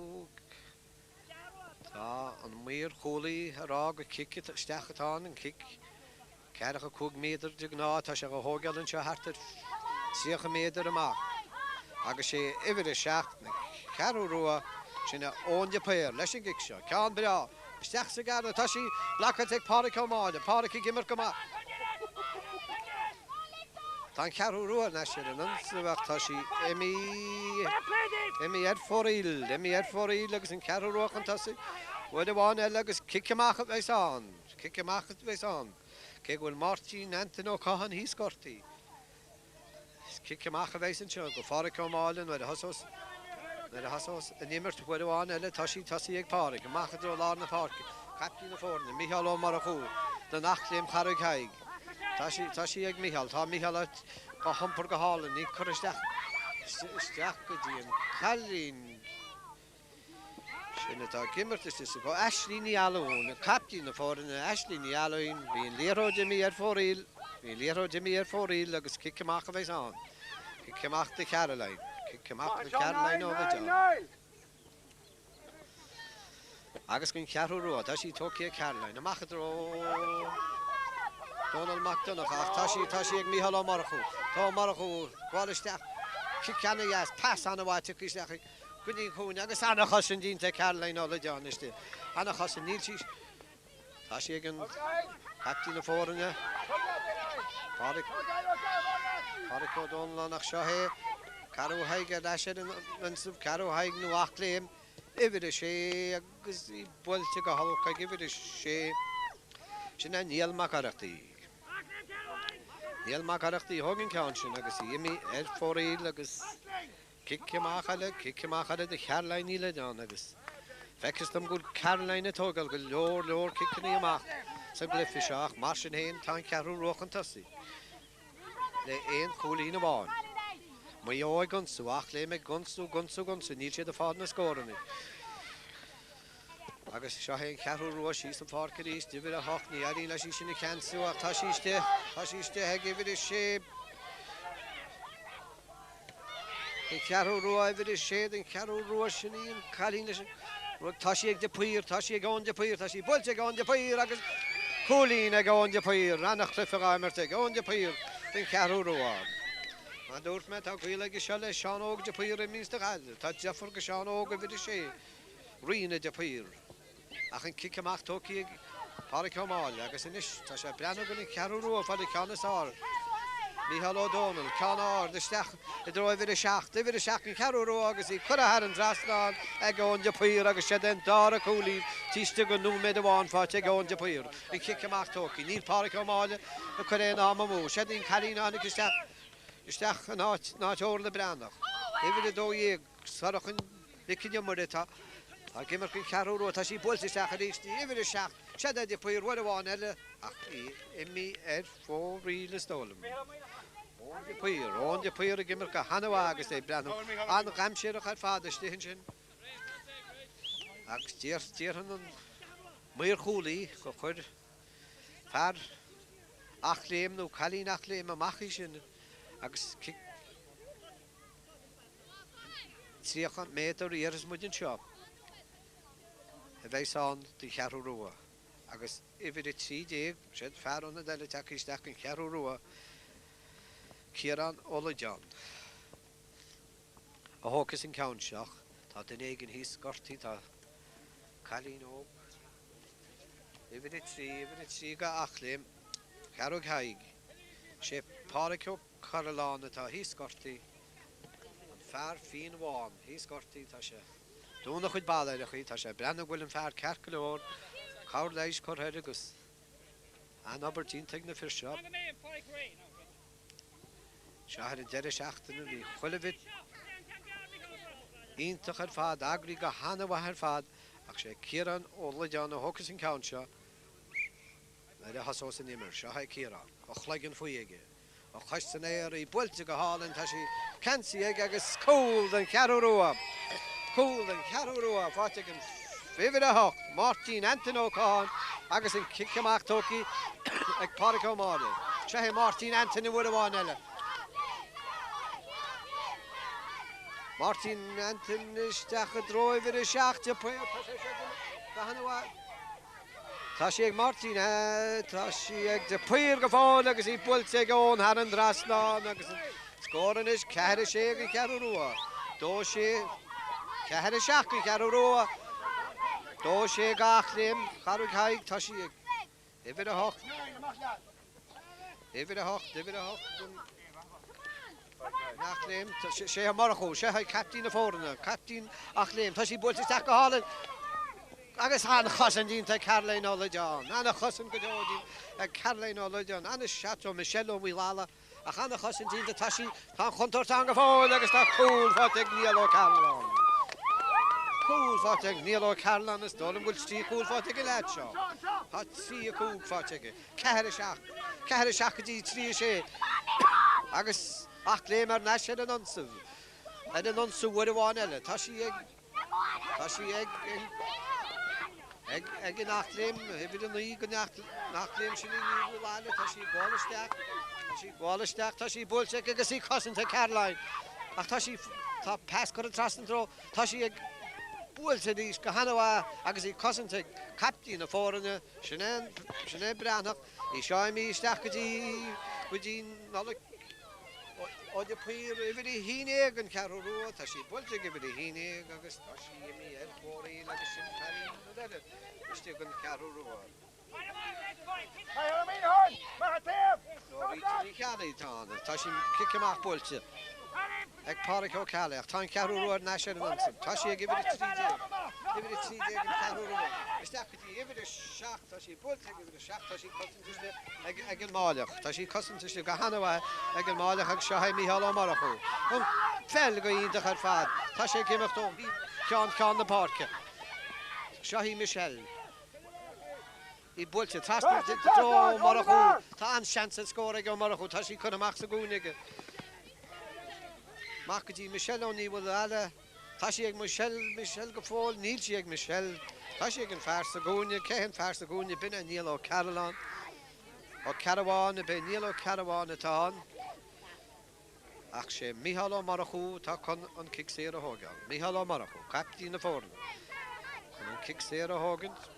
Tá an maor chúlaí ag rá gur cic isteach atá ann, an cic ceathracha cúig méadar de ghnáth, tá sé á thógáil anseo thart ar 30 méadar amach agus sé uimhir 7 na Ceathrú Rua, sin é Eoin de Paor leis an gcic seo, ceann breá isteach sa gcearnóg, tá sí blocáilte ag Páraic Ó Máille, Páraic ag imirt go maith. Tá an Cheathrú Rua thar n-ais ar an ionsaí ach tá sí imithe ar fóraoil, imithe ar fóraoil agus an Cheathrú Rua chun tosaigh. Uair amháin eile agus cic amach a bheas ann, cic amach a bheas ann, cé go bhfuil Máirtín Antaine Ó Catháin thíos gortaithe. Is cic amach a bheas anseo go Pháraic Ó Máille nuair a thosós nuair a thosós an imirt uair amháin eile tá sí tosaithe ag Páraic, amach i dtreo lár na páirce, caiptín na foirne, Micheál Ó Murchú, don Eachléim Charraig Thaidhg. Tá sí tá sí ag Micheál, tá Micheál á hiompar go hálainn, í curtha isteach isteach go dtí an cailín. Sin atá ag imirt istigh sa gcó. Aisling Ní Fhallúin, caiptín na foirne, Aisling Ní Fhallúin, bhí an liathróid imithe ar fóraoil, bhí an liathróid imithe ar fóraoil agus cic amach a bheas ann. Cic amach do Caroline. Cic amach do Caroline Ó Loideáin. Agus don Cheathrú Rua, tá sí tógtha ag Caroline. Amach i dtreo Dónal Mac Donncha ach tá sí, tá sí ag Mícheál Ó Murchú. Tá Ó Murchú ag gabháil isteach. Cic ana-dheas, pas ana-mhaith tugtha isteach ag go dtí an cúinne agus ana-chosaint déanta ag Caroline Ó Loideáin istigh. Ana-chosaint, níl sí, tá sí ag an captaen na foirne, Pádraic, Pádraic Ó Dónalláin ach seo é Ceathrú Thaidhg ar ais ar an ionsaí, Ceathrú Thaidhg nó Eachléim, uimhir a sé agus í buailte go holc ag uimhir a sé, sin é Niall Mac Oireachtaigh. Niall Mac Oireachtaigh a thóg an ceann sin agus í imithe ar fóraoil agus Cic amach eile, cic amach eile do Charoline Ní Loideáin agus feictear dom go bhfuil Caroline ag tógáil go leor, leor ciceanna amach sa gcluiche seo ach mar sin féin tá an Cheathrú Rua chun tosaigh le aon chúilín amháin. Maigh Eo ag ionsú, Eachléim ag ionsú, ionsú, ionsú, níl siad ag fáil na scóranna. Agus seo é an Cheathrú Rua síos an pháirc arís, uimhir 8, ní éiríonn leis í sin a cheansú ach tá sí istigh, tá sí istigh ag uimhir 6. Den Cheathrú Rua, uimhir 6 den Cheathrú Rua, sin í an cailín leis an rud. Tá sí ag de Paor, tá sí ag Eoin de Paor, tá sí buailte ag Eoin de Paor agus cúilín ag Eoin de Paor. Ana-chluiche á imirt ag Eoin de Paor den Cheathrú Rua. Mar a dúirt mé, tá gaol aige seo le Seán Óg de Paor a imríonns do Ghaillimh. Tá deirfiúr go Seán Óg, uimhir 6. Ríona de Paor. Ach an cic amach tógtha ag Páraic Ó Máille agus anois tá sé ag breathnú go bhfuil an Cheathrú Rua ag fáil an ceann is fearr. Mícheál Ó Dónaill, ceann ard isteach i dtreo uimhir a 7, uimhir a 7 an Cheathrú Rua agus í curtha thar an dtrasnán ag Eoin de Paor agus siod é an dara cúilín taobh istigh de nóiméad amháin faighte ag Eoin de Paor. An cic amach tógtha. Níl Páraic Ó Máille ag cur aon am amú. Siod í an cailín a tháinig isteach isteach in áit in áit Órla Breathnach. Uimhir 12, Sorcha Nic an Iomaire atá ag imirt don Cheathrú Rua. Tá sí buailte isteach arís í uimhir 7. Siod é de Paor uair amháin eile ach í imithe ar fóraoil is dóigh liom. Eoin de Paor, Eoin de Paor ag imirt go han-mhaith agus é ag breathnú an-dhainséarach ar fad istigh ansin. Agus déarfainn an maor chúlaí gur chuir fear Eachléim nó cailín Eachléim amach í sin agus cic 30 méadar a dhéarfas muid anseo a bheas ann don Cheathrú Rua agus uimhir 13, siod fear ionaid eile tagtha isteach don Cheathrú Rua, Ciarán Ó Loideáin. A thógfas an ceann seo. Tá duine éigin thíos gortaithe, tá cailín óg, uimhir 3, uimhir 3 go Eachléim, Ceathrú Thaidhg. Sé Páraic Ó Cairealláin atá thíos gortaithe, an fear fíonbhán thíos gortaithe, tá sé ag dúnadh a chuid ballaireachaí, tá sé ag breathnú go bhfuil an fear ceart go leor, cabhair leighis curtha air agus an-obair déanta ag na fir seo. Seo ar an deireadh seachtaine bhí chuile bhit iontach ar fad, eagraithe go han-mhaith ar fad ach sé Ciarán Ó Loideáin a thógfas an ceann seo nuair a thosós an imirt. Seo é Ciarán, a chloigeann faoi aige. A chois san aer, í buailte go hálainn, tá sí ceansaithe aige agus cúl don Cheathrú Rua! Cúl don Cheathrú Rua faighte ag an uimhir 8, Máirtín Antain Ó Catháin agus an cic amach tógtha ag Pádraic Ó Máille. Seo é Máirtín Antain uair amháin eile. Máirtín Antain isteach i dtreo uimhir 7, tá sé seo go han-mhaith. Tá sí ag Máirtín, tá sí ag de Paor go fóill agus í buailte ag Eoin thar an dtrasnán agus an scór anois 4, 6 don Cheathrú Rua, 2, 6, 4, 7 don Cheathrú Rua, 2, 6 d'Eachléim, Charraig Thaidhg, tá sí ag uimhir 8, uimhir 8, uimhir 8 don. Eachléim, sé Ó Murchú, sé é caiptín na foirne, caiptín Eachléim, tá sí buailte isteach go hálainn agus an-chosaint iontach ag Caroline Ó Loideáin, an-chosaint go deo ag Caroline Ó Loideáin, an-seat ó Michelle Ó Maoilealla ach an-chosaint iontach, tá sí, tá an chontúirt ann go fóill agus tá cúl faighte ag Niall Ó Cearúlláin. Cúl faighte ag Niall Ó Cearúlláin, is dóigh liom go bhfuil 3 chúl faighte ag an leaid seo. Tá 3 5 faighte aige. 4, 7, 4, 7 go dtí 3, 6 agus Eachléim thar n-ais ar an ionsaí, ar an ionsaí uair amháin eile. Tá sí ag, tá sí ag, ag, ag an Eachléim, uimhir 9 den Eachléim sin í Ní Mhaolaile, tá sí ag gabháil isteach, tá sí ag gabháil isteach, tá sí buailte aici agus í cosanta ag Caroline ach tá sí, tá pas curtha trasna an treo, tá sí ag buailte arís go han-mhaith agus í cosanta ag caiptín na foirne, Sin é, sin é Breathnach. Í seo imithe isteach go dtí, go dtí Nollaig Ó de Paor, uimhir 11 an Cheathrú Rua. Tá sí buailte ag uimhir 11 agus tá sí imithe ar fóraoil agus sin cailín rud eile istigh don Cheathrú Rua. Nó Rita Ní Cheallaigh atá ann. Tá sí cic amach buailte. Ag Pádraic Ó Ceallaigh, ach tá an Cheathrú Rua thar n-ais ar an ionsaí. Tá sí ag uimhir 13. Uimhir 13 an Cheathrú Rua. Isteach go dtí uimhir 7. Tá sí buailte ag uimhir 7. Tá sí cosanta istigh ag an Máilleach. Tá sí cosanta istigh go han-mhaith ag an Máilleach agus seo é Mícheál Ó Murchú. An pheil go hiontach ar fad. Tá sé ag imeacht ó cheann ceann na páirce. Seo í Michelle. Í buailte trasna i dtreo Ó Murchú. Tá an-seans ar scór ag Ó Murchú. Tá sí curtha amach sa gcúinne aige. Amach go dtí Michelle Ó Ní Mhaolaile. Tá sí ag Michelle, Michelle go fóill. Níl sí ag Michelle. Tá sí ag an fear sa gcúinne. Cé hé an fear sa gcúinne? B'in é Niall Ó Cearúlláin. Ó Cearbháin, ab é Niall Ó Cearbháin atá ann. Ach sé Mícheál Ó Murchú atá chun an cic saor a thóigeáil. Mícheál Ó Murchú, caiptín na foirne, chun an cic saor a thógaint.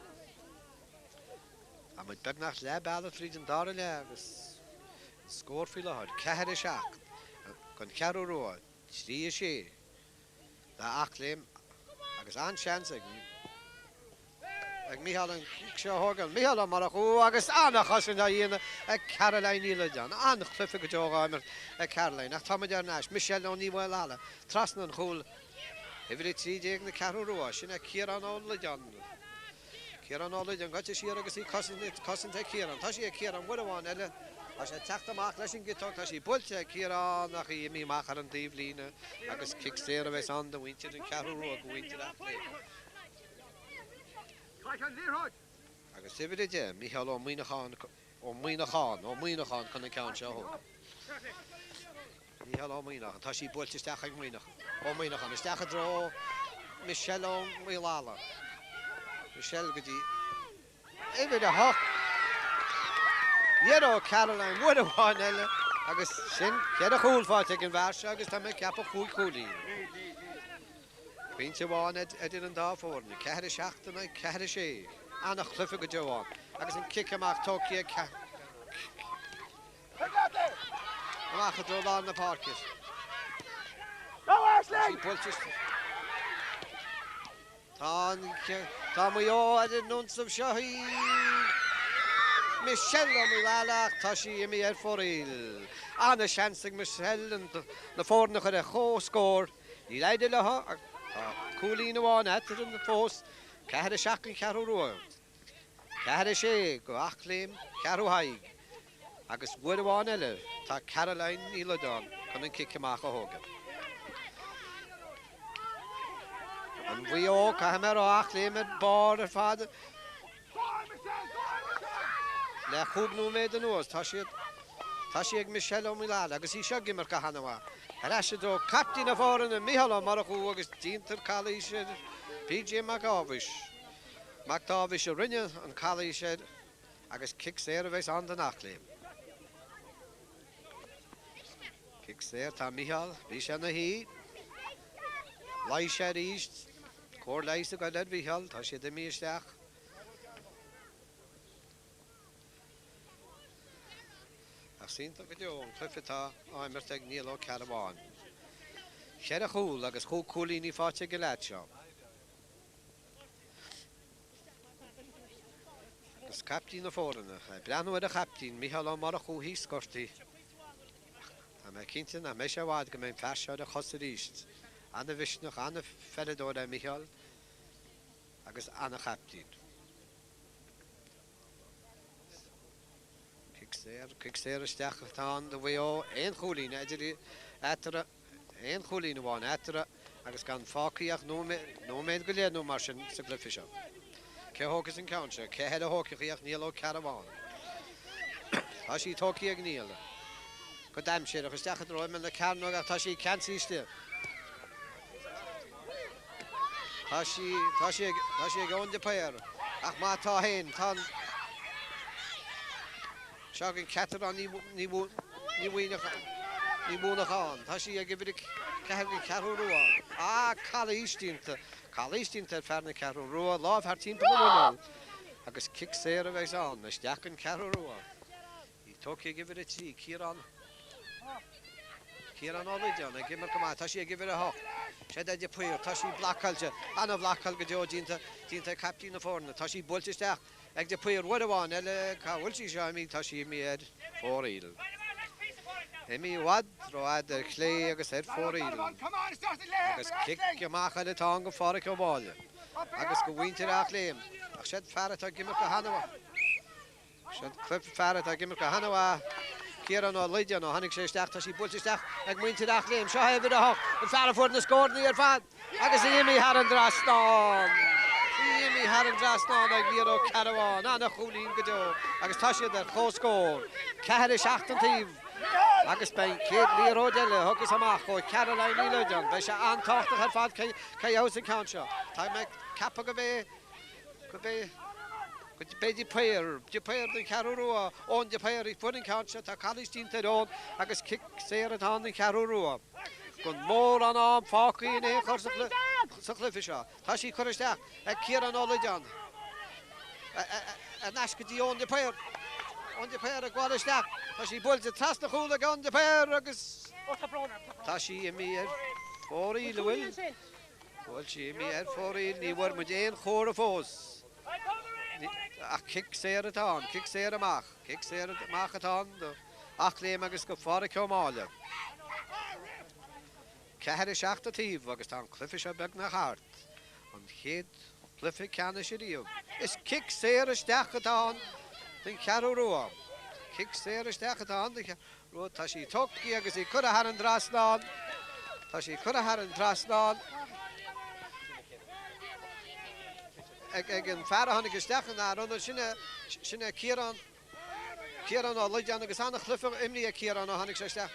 Tá muid beagnach leath bealaigh fríd an dara leath agus an scór faoi láthair, 4, 7 don Cheathrú Rua, 3, 6 d'Eachléim agus an-seans ag. Ag Mícheál an cic seo a thógáil. Mícheál Ó Murchú agus an-chosaint á dhéanamh ag Caroline Ní Loideáin. An-chluiche go deo á imirt ag Caroline ach tá muid ar ais. Michelle Ní Mhaolála trasna an chúil. Uimhir 13 na Ceathrú Rua. Sin é Ciarán Ó Loideáin. Ciarán Ó Loideáin gaibhte siar agus í cosainte ag Ciarán. Tá sí ag Ciarán uair amháin eile. Tá sé ag teacht amach leis an gciotóg. Tá sí buailte ag Ciarán ach í imithe amach ar an taobh líne agus cic saor a bheas ann do mhuintir an Cheathrú Rua, do mhuintir Eachléim. Agus uimhir 10, Mícheál Ó Muíneacháin, Ó Muíneacháin, Ó Muíneacháin chun an ceann seo a thógáil. Mícheál Ó Muíneacháin, tá sí buailte isteach ag Muíneach, Ó Muíneacháin, isteach i dtreo Michelle Ó Maolála. Michelle go dtí uimhir 8. Ní raibh Caroline uair amháin eile agus sin cheithre chúl faighte ag an bhfear seo agus tá mé ag ceapadh chúig chúilín. Pointe amháin idir an dá foirne, 4, 7 in aghaidh 4, 6. An-chluiche go deo ann agus an cic amach tógtha ag Amach i dtreo lár na páirce. Tá Tá Maigh Eo ar an ionsaí seo í Michelle Ó Maolála ach tá sí imithe ar fóraoil. Ana-sheans ag Michelle na foirne a chur ar comhscór. Níor éirigh leo ach tá cúilín amháin eatarthu fós, 4, 7 don Cheathrú Rua. 4, 6 go Eachléim, Ceathrú Thaidhg, agus uair amháin eile tá Caroline Ní Loideáin chun an cic amach a thógáil. An Mhaigh Eo, caithfidh mé a rá, Eachléim ar barr ar fad le chúig nóiméad anuas. Tá siad, tá sí ag Michelle Ó Maolála agus í seo ag imirt go han-mhaith. Ar ais i dtreo caiptín na foirne, Mícheál Ó Murchú agus déantar calaois ar PJ Mac Ábhais. Mac Dáibhis a rinne an calaois air agus cic saor a bheas ann don Eachléim. Cic saor, tá Mícheál, bhí sé ina shuí. Luigh sé arís, cóir leighis ag goil ar Mhícheál, tá siad imithe isteach. Ach is iontach go deo an cluiche atá á imirt ag Niall Ó Cearbháin. Cheithre chúl agus chúig cúilíní faighte ag an leaid seo. Agus caiptín na foirne ag breathnú ar a chaiptín, Mícheál Ó Murchú thíos gortaithe. Tá mé cinnte nach mbeidh sé i bhfad go mbeidh an fear seo ar a chosa arís. Ana-mhisneach, ana-pheileadóir é Mícheál agus ana-chaiptín. Cic saor, cic saor isteach atá ann do Mhaigh Eo, aon chúilín idir eatarthu. Aon chúilín amháin eatarthu agus gan fágtha ach nóiméad go leith nó mar sin sa gcluiche seo. Cé a thógfas an ceann seo? Cé eile a thógfadh í ach Niall Ó Cearbháin? Tá sí tógtha ag Niall. Go dainséarach isteach i dtreo imeall na cearnóige ach tá sí ceansaithe istigh. Tá sí, tá sí ag, tá sí ag Eoin de Paor ach má tá féin, tá an. Seo againn Catherine Ní Mhuineacháin. Tá sí ag uimhir 4 den Cheathrú Rua. Ah, calaois déanta. Calaois déanta ar fear na Ceathrún Rua, lámh thar timpeall a mhuineál. Agus cic saor a bheas ann. Isteach an Cheathrú Rua. Í tógtha ag uimhir 3, Ciarán. Ciarán Ó Loideáin ag imirt go maith. Tá sí ag uimhir 8. Sé de Paor. Tá sí blocáilte. Ana-bhlocáil go deo déanta ag caiptín na foirne. Tá sí buailte isteach. Ag de Paor uair amháin eile, cá bhfuil sí seo imithe? Tá sí imithe ar fóraoil. Imithe i bhfad rófhada ar chlé agus ar fóraoil. Agus cic amach eile atá ann go Phádhraic Ó Máille agus go mhuintir Eachléim. Ach siad fear atá ag imirt go han-mhaith. Siad fear atá ag imirt go han-mhaith. Ciarán Ó Loideáin, ó tháinig sé isteach, tá sí buailte isteach ag muintir Eachléim. Seo é uimhir 8, an fear a fuair na scóranna ar fad agus í imithe thar an dtrasnán. Í imithe thar an dtrasnán ag Niall Ó Cearbháin. Ana-chúilín go deo agus tá siad ar comhscór. 4, 7 an taobh agus beidh an chéad liathróid eile a thiocfas amach ó Caroline Ní Loideáin. Beidh sé an-tábhachtach ar fad cé a gheobhas an ceann seo. Tá mé ag ceapadh go mbeidh go mbeidh go mbeidh de Paor, de Paor den Cheathrú Rua, Eoin de Paor a fuair an ceann seo, tá calaois déanta ar Eoin agus cic saor atá ann don Cheathrú Rua. Gan mórán am fágtha in aon chor sa chluiche seo. Tá sí curtha isteach ag Ciarán Ó Loideáin. Ar ais go dtí Eoin de Paor. Eoin de Paor ag gabháil isteach. Tá sí buailte trasna chúl ag Eoin de Paor agus tá sí imithe ar fóraoil, an bhfuil? Bhuel, sí imithe ar fóraoil, ní bhfuair muid aon chomhartha fós. Ach cic saor atá ann, cic saor amach, cic saor amach atá ann do Eachléim agus do Phádhraic Ó Máille. 4, 7 an taobh agus tá an cluiche seo beagnach thart. An chéad chluiche ceannais ariamh. Is cic saor isteach atá ann don Cheathrú Rua. Cic saor isteach atá ann don Cheathrú Rua. Tá sí tógtha agus í curtha thar an dtrasnán. Tá sí curtha thar an trasnán ag an fear a tháinig isteach ina ionad, sin é Ciarán. Ciarán Ó Loideáin agus an-chluiche imrithe ag Ciarán ó tháinig sé isteach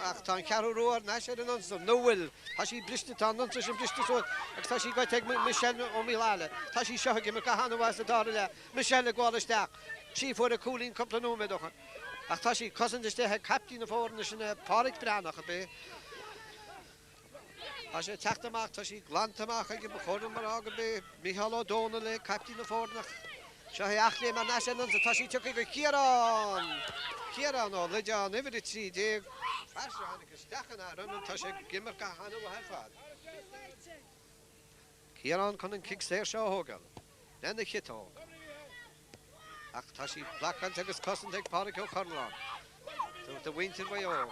ach tá an Cheathrú Rua thar n-ais ar an ionsaí, nó bhfuil? Tá sí briste, tá an ionsaí sin briste suas agus tá sí gaibhte ag Michelle Ó Micheála. Tá sí seo ag imirt go han-mhaith sa dara leath. Michelle ag gabháil isteach. Sí a fuair an cúilín cúpla nóiméad ó shin ach tá sí cosanta istigh ag caiptín na foirne sin é Páraic Breathnach ab é. Tá sé ag teacht amach, tá sí glanta amach ag, ba chóir dom a rá gurb é Micheál Ó Dónaill é, caiptín na foirne ach seo é Eachléim thar n-ais ar an ionsaí, tá sí tugtha go Ciarán! Ciarán Ó Loideáin, uimhir 13, an fear seo a tháinig isteach inár ionad, tá sé ag imirt go han-mhaith ar fad. Ciarán chun an cic saor seo a thógáil lena chiotóg. Ach tá sí blocáilte agus cosanta ag Pádraic Ó Curláin do mhuintir Mhaigh Eo.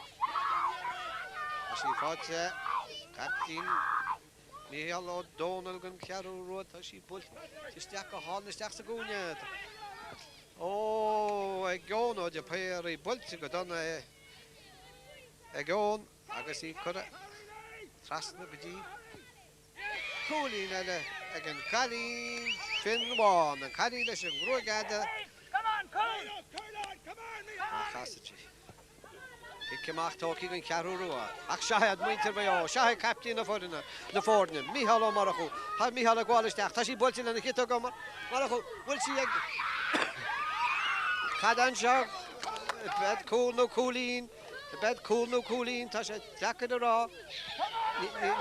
Tá sí faighte caiptín Mícheál Ó Dónaill den Cheathrú Rua. Tá sí buailte isteach go hálainn isteach sa gcúinne. Ó, ag Eoin Ó de Paor, í buailte go dona ag Eoin agus í curtha trasna go dtí Cúilín eile ag an gcailín fionn-bhán, an cailín leis an ngruaig fhada a chasann sí. Cic amach tógtha ag an Cheathrú Rua. Ach seo iad muintir Mhaigh Eo, seo é caiptín na foirne, na foirne, Mícheál Ó Murchú. Tá Mícheál ag gabháil isteach. Tá sí buailte lena chiotóg Ó Murchú. Bhfuil sí ag Cad anseo? Beidh cúl nó cúilín. Beidh cúl nó cúilín, tá sé deacair a rá.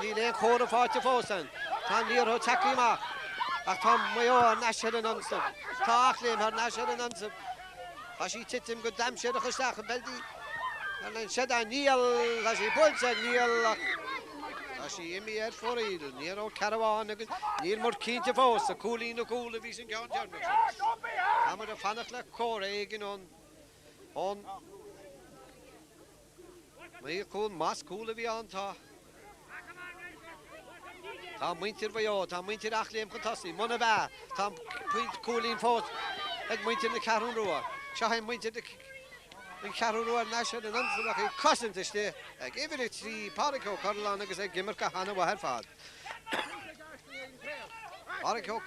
Níl aon chomhartha faighte fós ann. Tá an liathróid tagtha amach ach tá Maigh Eo thar n-ais ar an ionsaí. Tá Eachléim thar n-ais ar an ionsaí. Tá sí ag titim go dainséarach isteach i mbeiltí. Siod é Niall, tá sí buailte ag Niall ach tá sí imithe ar fóraoil. Niall Ó Cearbháin agus níl muid cinnte fós an cúilín nó cúl a bhí san gceann deireanach sin. Tá muid ag fanacht le comhartha éigin ón ón naoi cúl, más cúl a bhí ann, tá Tá muintir Mhaigh Eo, tá muintir Eachléim chun tosaigh, muna bhea, tá pointe cúilín fós ag muintir na Ceathrún Rua. Seo é muintir an Cheathrú Rua ar ais ar an ionsaí ach í cosanta istigh ag uimhir 3, Pádraic Ó Curláin agus ag imirt go han-mhaith ar fad. Pádraic Ó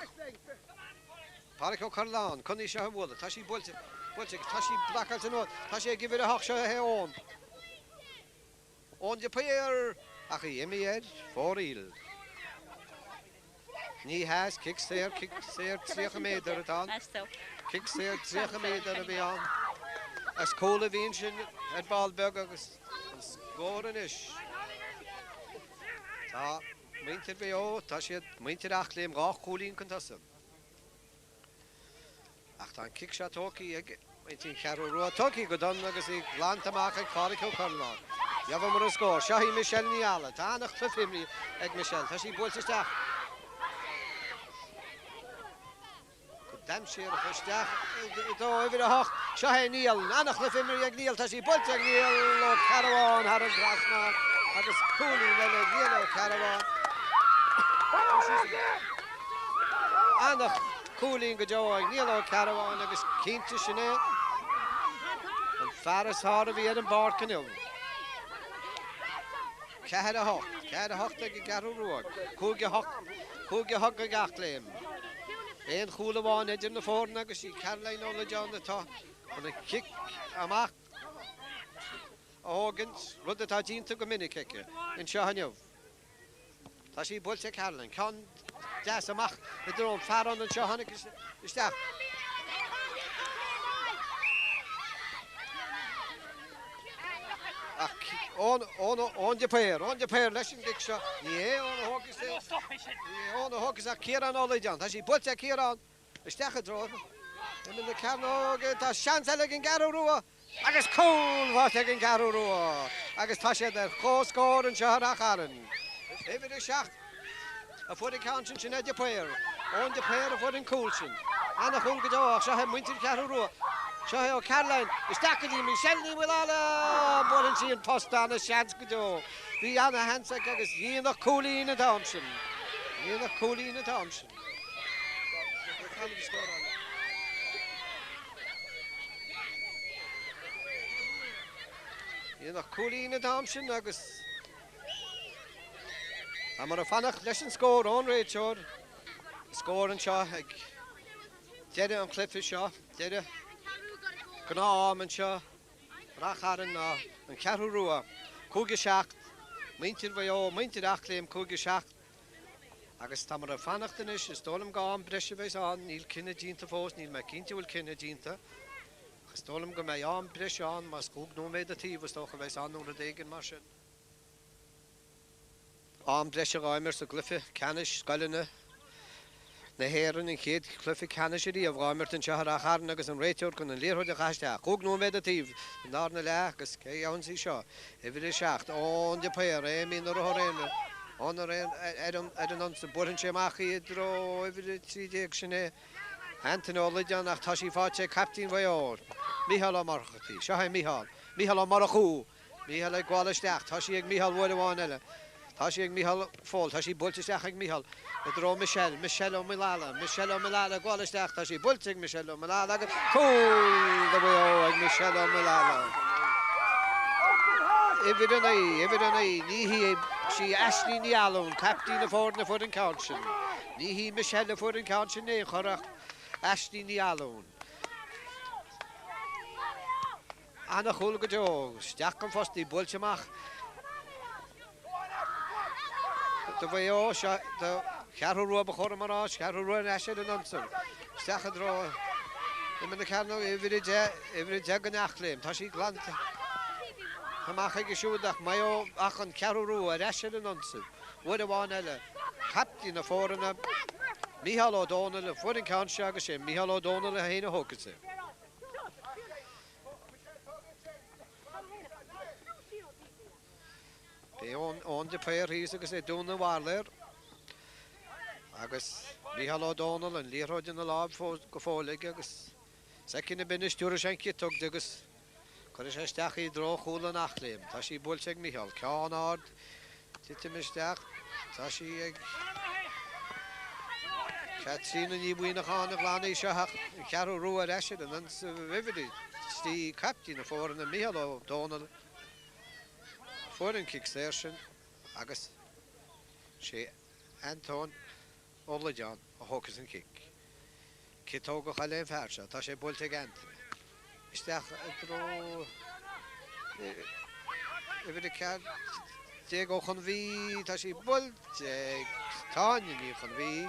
Pádraic Ó Curláin, chun í seo a bhualadh. Tá sí buailte, buailte, tá sí blocáilte anuas. Tá sí ag uimhir 8, seo é Eoin. Eoin de Paor! Ach í imithe ar fóraoil. Ní hea, is cic saor, cic saor 30 méadar atá ann. Cic saor 30 méadar a bhí ann. Is cúl a bhí ansin ar ball beag agus an scór anois. Tá muintir Mhaigh Eo, tá siad, muintir Eachléim, dhá chúilín chun tosaigh. Ach tá an cic seo tógtha ag muintir an Cheathrú Rua, tógtha go dona agus í glanta amach ag Pádraic Ó Curláin. Gheobhamar an scór. Seo í Michelle Ní Eala. Tá an-chluiche imrithe ag Michelle. Tá sí buailte isteach go dainséarach isteach i dtreo uimhir 8. Seo é Niall. An-chluiche imrithe ag Niall. Tá sí buailte ag Niall Ó Cearbháin thar an dtrasnán agus cúilín eile ag Niall Ó Cearbháin. An-chúilín go deo ag Niall Ó Cearbháin agus cinnte sin é an fear is fearr a bhí ar an bpáirc inniu. 4 8, 4 8 ag an gCeathrú Rua, 5 8, 5 8 ag Eachléim. Aon chúl amháin idir na foirne agus í Caroline Ó Loideáin atá chun an chic amach a thógaint, rud atá déanta go minic aici anseo inniu. Tá sí buailte ag Caroline. Ceann deas amach i dtreo an fear anseo a tháinig isteach. Ach Eoin de Paor, Eoin de Paor leis an gcic seo. Ní hé Eoin a thógfas é. Ní hé Eoin a thógfas ach Ciarán Ó Loideáin. Tá sí buailte ag Ciarán isteach i dtreo imeall na cearnóige. Tá seans eile ag an gCeathrú Rua. Agus cúl faighte ag an gCeathrú Rua agus tá siad ar comhscór anseo i Rath Chairn. Uimhir 7 a fuair an ceann sin, sin é de Paor. Eoin de Paor a fuair an cúl sin. Ana-chúl go deo ach seo é muintir Cheathrú Rua. Seo é O'Carolan isteach go dtí Michelle Ní Mhaolála! Buaileann sí an post ana-sheans go deo. Bhí ana-sheans aici agus dhíonach cúilín an t-am sin. Dhíonach cúilín an t-am sin. Dhíonach cúilín an t-am sin agus táimid ag fanacht leis an scór ón réiteoir. Scór anseo ag deireadh an chluiche seo, deireadh gnáth-am anseo. Ráth Chairn ná an Cheathrú Rua, 5-7, muintir Mhaigh Eo, muintir Eachléim, 5-7. Agus táimid ag fanacht anois, is dóigh liom go am breise a bheas ann, níl cinneadh déanta fós, níl mé cinnte bhfuil cinneadh déanta, ach is dóigh liom go mbeidh am breise ann, más chúig nóiméad an taobh is dócha a bheas ann nó rud éigin mar sin. Am breise dhá imirt sa gcluiche ceannais scoileanna na hÉireann, an chéad chluiche ceannais ariamh dhá imirt anseo i Ráth Chairn agus an réiteoir chun an liathróid a chaitheamh isteach. Chúig nóiméad an taobh i ndarna leath agus cé a gheobhanns í seo? Uimhir 7, Eoin de Paor, é imithe na rothar aonair ar an ionsaí. Buaileann sé amach í i dtreo uimhir 13, sin é Antaine Ó Loideáin ach tá sí faighte ag caiptín Mhaigh Eo, Micheál Ó Murchú. Seo é Micheál. Micheál Ó Murchú! Mícheál ag gabháil isteach. Tá sí ag Mícheál uair amháin eile. Tá sí ag Mícheál fóill. Tá sí buailte isteach ag Mícheál i dtreo Michelle. Michelle Ó Maolála. Michelle Ó Maolála ag gabháil isteach. Tá sí buailte ag Michelle Ó Maolála agus cúl do Mhaigh Eo ag Michelle Ó Maolála. Uimhir 9, uimhir 9, ní hí sí Aisling Ní Fhallúin, caiptín na foirne a fuair an ceann sin. Ní hí Michelle a fuair an ceann sin in aon chor ach Aisling Ní Fhallúin. Ana-chúl go deo. Isteach an phost í buailte amach do Mhaigh Eo. Seo do Cheathrú Rua ba chóir dom a rá. Ceathrú Rua ar ais ar an ionsaí. Isteach i dtreo imeall na cearnóige. Uimhir 10, uimhir 10 den Eachléim. Tá sí glanta amach aige siúd ach Maigh Eo ach an Cheathrú Rua ar ais ar an ionsaí. Uair amháin eile, caiptín na foirne, Mícheál Ó Dónaill, a fuair an ceann seo agus sé Mícheál Ó Dónaill é féin a thógfas é. Beidh Eoin de Paor thíos agus é ag dúnadh an mharlaeir agus Mícheál Ó Dónaill an liathróid ina láimh go fóill aige agus soicind ar bith anois tabharfaidh sé an chiotóg di agus Cuirfidh sé isteach í i dtreo chúl an Eachléim. Tá sí buailte ag Mícheál. Ceann ard. Titim isteach. Tá sí ag Caitríona Ní Mhuineacháin a ghlan í seo ach an Cheathrú Rua ar ais ar an ionsaí uimhir 3, caiptín na foirne, Mícheál Ó Dónaill, a fuair an cic saor sin agus sé Antóin Ó Loideáin a thógfas an cic. Ciotógach eile an fear seo. Tá sé buailte ag Anthony. Isteach i dtreo uimhir 14 Ó Conbhí. Tá sí buailte ag Tanya Ní Chonbhí.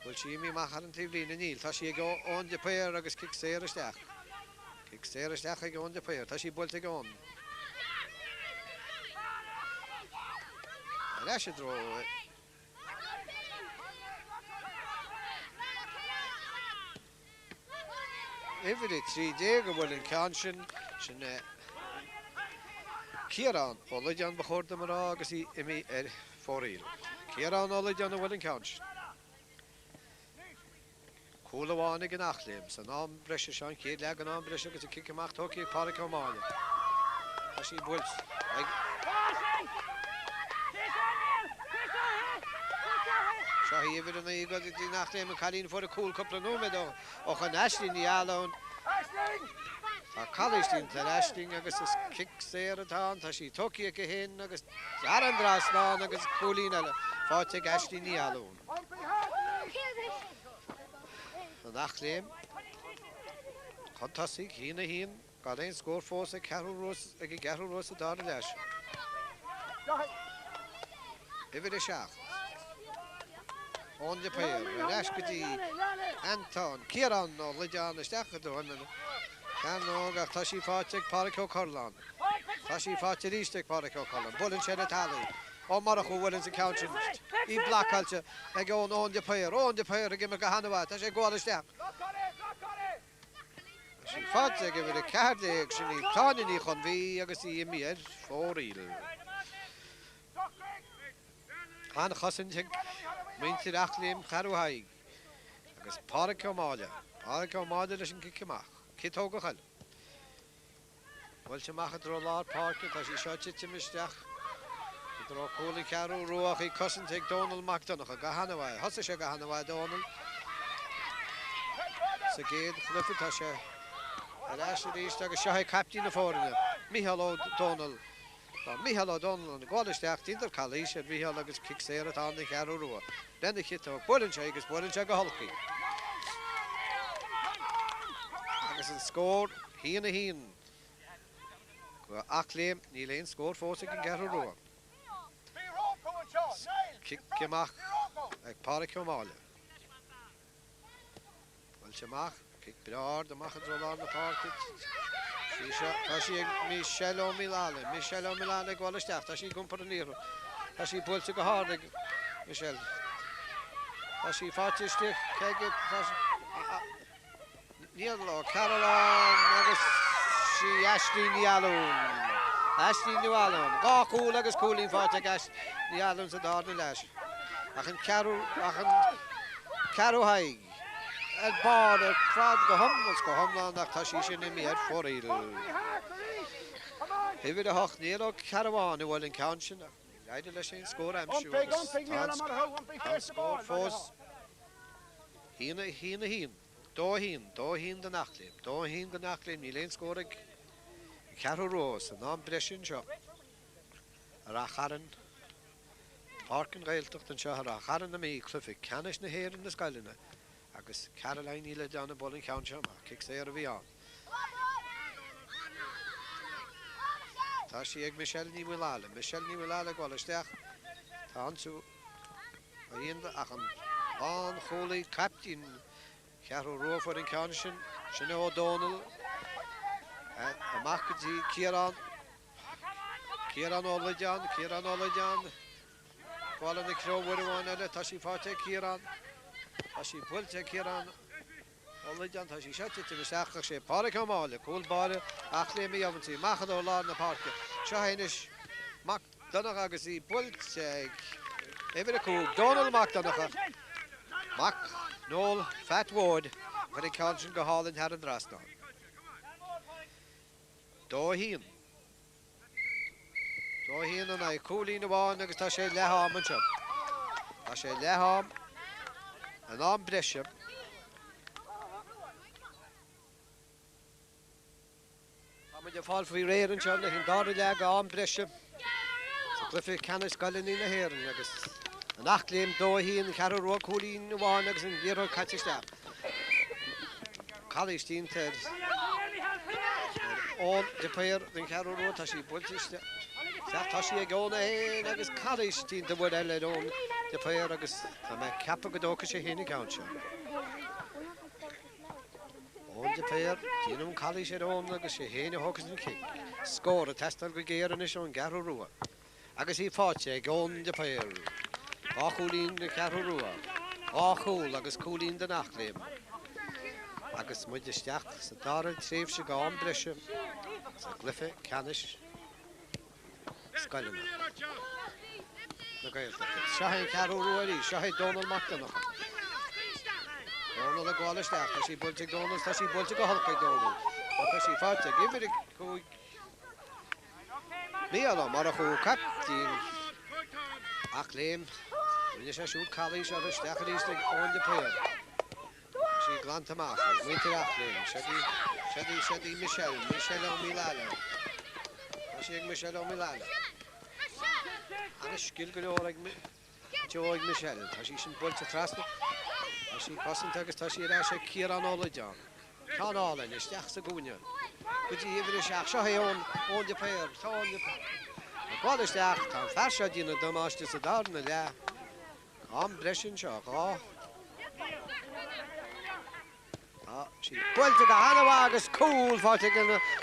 Bhfuil sí imithe amach ar an taobhlíne? Níl. Tá sí ag Eoin de Paor agus cic saor isteach. Cic saor isteach ag Eoin de Paor. Tá sí buailte ag Eoin. Ar ais i dtreo. Uimhir 13 a bhuail an ceann sin, sin é Ciarán Ó Loideáin ba chóir dom a rá agus í imithe ar fóraoil. Ciarán Ó Loideáin a bhuail an ceann sin. Cúl amháin ag an Eachléim san am breise seo, an chéad leath den am breise agus an cic amach tógtha ag Pádraic Ó Máille. Tá sí buailte ag. Seo í uimhir 9 go dtí an Eachléim, an cailín a fuair an cúl cúpla nóiméad ó shoin, Aisling Ní Fhallúin. Tá calaois déanta ar Aisling agus is cic saor atá ann. Tá sí tógtha aici féin agus thar an dtrasnán agus cúilín eile faighte ag Aisling Ní Fhallúin. An Eachléim chun tosaigh, 1-1, gan aon scór fós ag Ceathrú Rua ag an gCeathrú Rua sa dara leath seo. Uimhir 7, Eoin de Paor, ar ais go dtí Anton, Ciarán Ó Loideáin isteach i dtreo na cearnóg ach tá sí faighte ag Pádraic Ó Curláin. Tá sí faighte arís ag Pádraic Ó Curláin. Buaileann sé le talamh. Ó Murchú a bhuaileann an ceann sin. Í blocáilte ag Eoin Eoin de Paor. Eoin de Paor ag imirt go han-mhaith. Tá sé ag gabháil isteach. Tá sí faighte ag uimhir 14, sin í Tanya Ní Chonbhí agus í imithe ar fóraoil. An-chosaint ag muintir Eachléim Cheathrú Thaidhg. Agus Pádraic Ó Máille, Pádraic Ó Máille leis an gcic amach, ciotógach eile. Buailte amach i dtreo lár páirce, tá sí seo ag titim isteach i dtreo cúl an Cheathrú Rua ach í cosanta ag Dónal Mac Donncha go han-mhaith. Thosaigh sé go han-mhaith Dónal sa gcéad chluiche. Tá sé ar ais arís agus seo é caiptín na foirne, Micheál Ó Dónaill. Tá Micheál Ó Dónaill ag gabháil isteach, déantar calaois ar Mhicheál agus cic saor atá ann don Cheathrú Rua. Lena chiotóg, buaileann sé agus buaileann sé go holc í. Agus an scór, 1, 1 go Eachléim, níl aon scór fós ag an gCeathrú Rua. Cic amach ag Pádraic Ó Máille. Buailte amach, cic breá ard amach i dtreo lár na páirce. Sí seo, tá sí ag Michelle Ó Miolláin. Michelle Ó Miolláin ag gabháil isteach. Tá sí ag iompar an liathróid. Tá sí buailte go hard ag Michelle. Tá sí faighte istigh aige. Tá sí, Niall Ó Cearúlláin agus sí Aisling Ní Fhallúin. Aisling Ní Fhallúin. 2 chúl agus cúilín faighte ag Aisling Ní Fhallúin sa darna leath. Ach an ceathrú, ach an ceathrú haghaidh ar barr ar fad go hiomlán is go hiomlán ach tá sí sin imithe ar fóraoil. Uimhir 8, Niall Ó Cearbháin a bhuail an ceann sin ach níor éirigh leis aon scór a aimsiú agus tá an scór fós 1, 1, 1. 2, 1, 2, 1 don Eachléim, 2, 1 don Eachléim, níl aon scór ag an Cheathrú Rua san am breise anseo i Rath Chairn, Páirc an Ghaeltacht anseo i Rath Chairn na Mí, cluiche ceannais na hÉireann na scoileanna agus Caroline Ní Loideáin ag bualadh an cheann seo amach, cic saor a bhí ann. Tá sí ag Michelle Ní Mhaoláile, Michelle Ní Mhaoláile ag dul isteach, tá ionsú á dhéanamh ach an lánchúlaí caiptín Cheathrú Rua fuair an ceann sin, sin é Ó Dónaill, amach go dtí Ciarán, Ciarán Ó Loideáin, Ciarán Ó Loideáin, gabháil ina threo uair amháin eile, tá sí faighte ag Ciarán, tá sí buailte ag Ciarán Ó Loideáin, tá sí seo ag titim isteach ach sé Pádraic Ó Máille, cúl báire Eachléim a gheobhanns í, amach i dtreo lár na páirce, seo é anois Mac Donncha agus í buailte ag uimhir 5, Dónal Mac Donncha, mac Noel Phat Mhóir, a chuir an ceann sin go hálainn thar an dtrasnán. 2 1. 2 1 in aghaidh cúilín amháin agus tá sé leath am anseo. Tá sé leath am in am breise. Tá muid ag fáil faoi réir anseo leis an dara leath de am breise sa gcluiche ceannais scoileanna na hÉireann agus an Eachléim 2 1, An Cheathrú Rua cúilín amháin agus an liathróid caite isteach. Calaois déanta ar Eoin de Paor den Cheathrú Rua, tá sí buailte isteach, tá sí ag Eoin é féin agus calaois déanta uair eile ar Eoin de Paor agus tá mé ag ceapadh go dtógfaidh sé féin an ceann seo. Eoin de Paor, déanadh an calaois ar Eoin agus sé féin a thógfas an cic. Scór ag teastáil go géar anois ón gCeathrú Rua agus í faighte ag Eoin de Paor. 2 chúilín don Cheathrú Rua, 2 chúl agus cúilín don Eachléim. Agus muid isteach sa dara tréimhse de am breise sa gcluiche ceannais. scoileanna na Gaeltachta. Seo é an Cheathrú Rua arís. Seo é Dónal Mac Donncha. Dónal ag gabháil isteach. Tá sí buailte ag Dónal. Tá sí buailte go holc ag Dónal. Ach tá sí faighte ag uimhir 5. Mícheál Ó Murchú, caiptín Eachléim. Rinne sé siúd calaois orthu isteach arís ag Eoin de Paor. Tá sí glanta amach ag muintir Eachléim. Seod í, seod í Michelle, Michelle Ó Míleáile. Tá sí ag Michelle Ó Míleáile. Ana-scil go leor ag Joe ag Michelle. Tá sí sin buailte trasna. Tá sí cosanta agus tá sí ar ais ag Ciarán Ó Loideáin. Ceann álainn isteach sa gcúinne go dtí uimhir 7. Seo é Eoin, Eoin de Paor. Tá Eoin de Paor ag gabháil isteach. Tá an fear seo ag déanamh damáiste sa darna leath. Am breise anseo, 2. Tá sí buailte go han-mhaith agus cúl faighte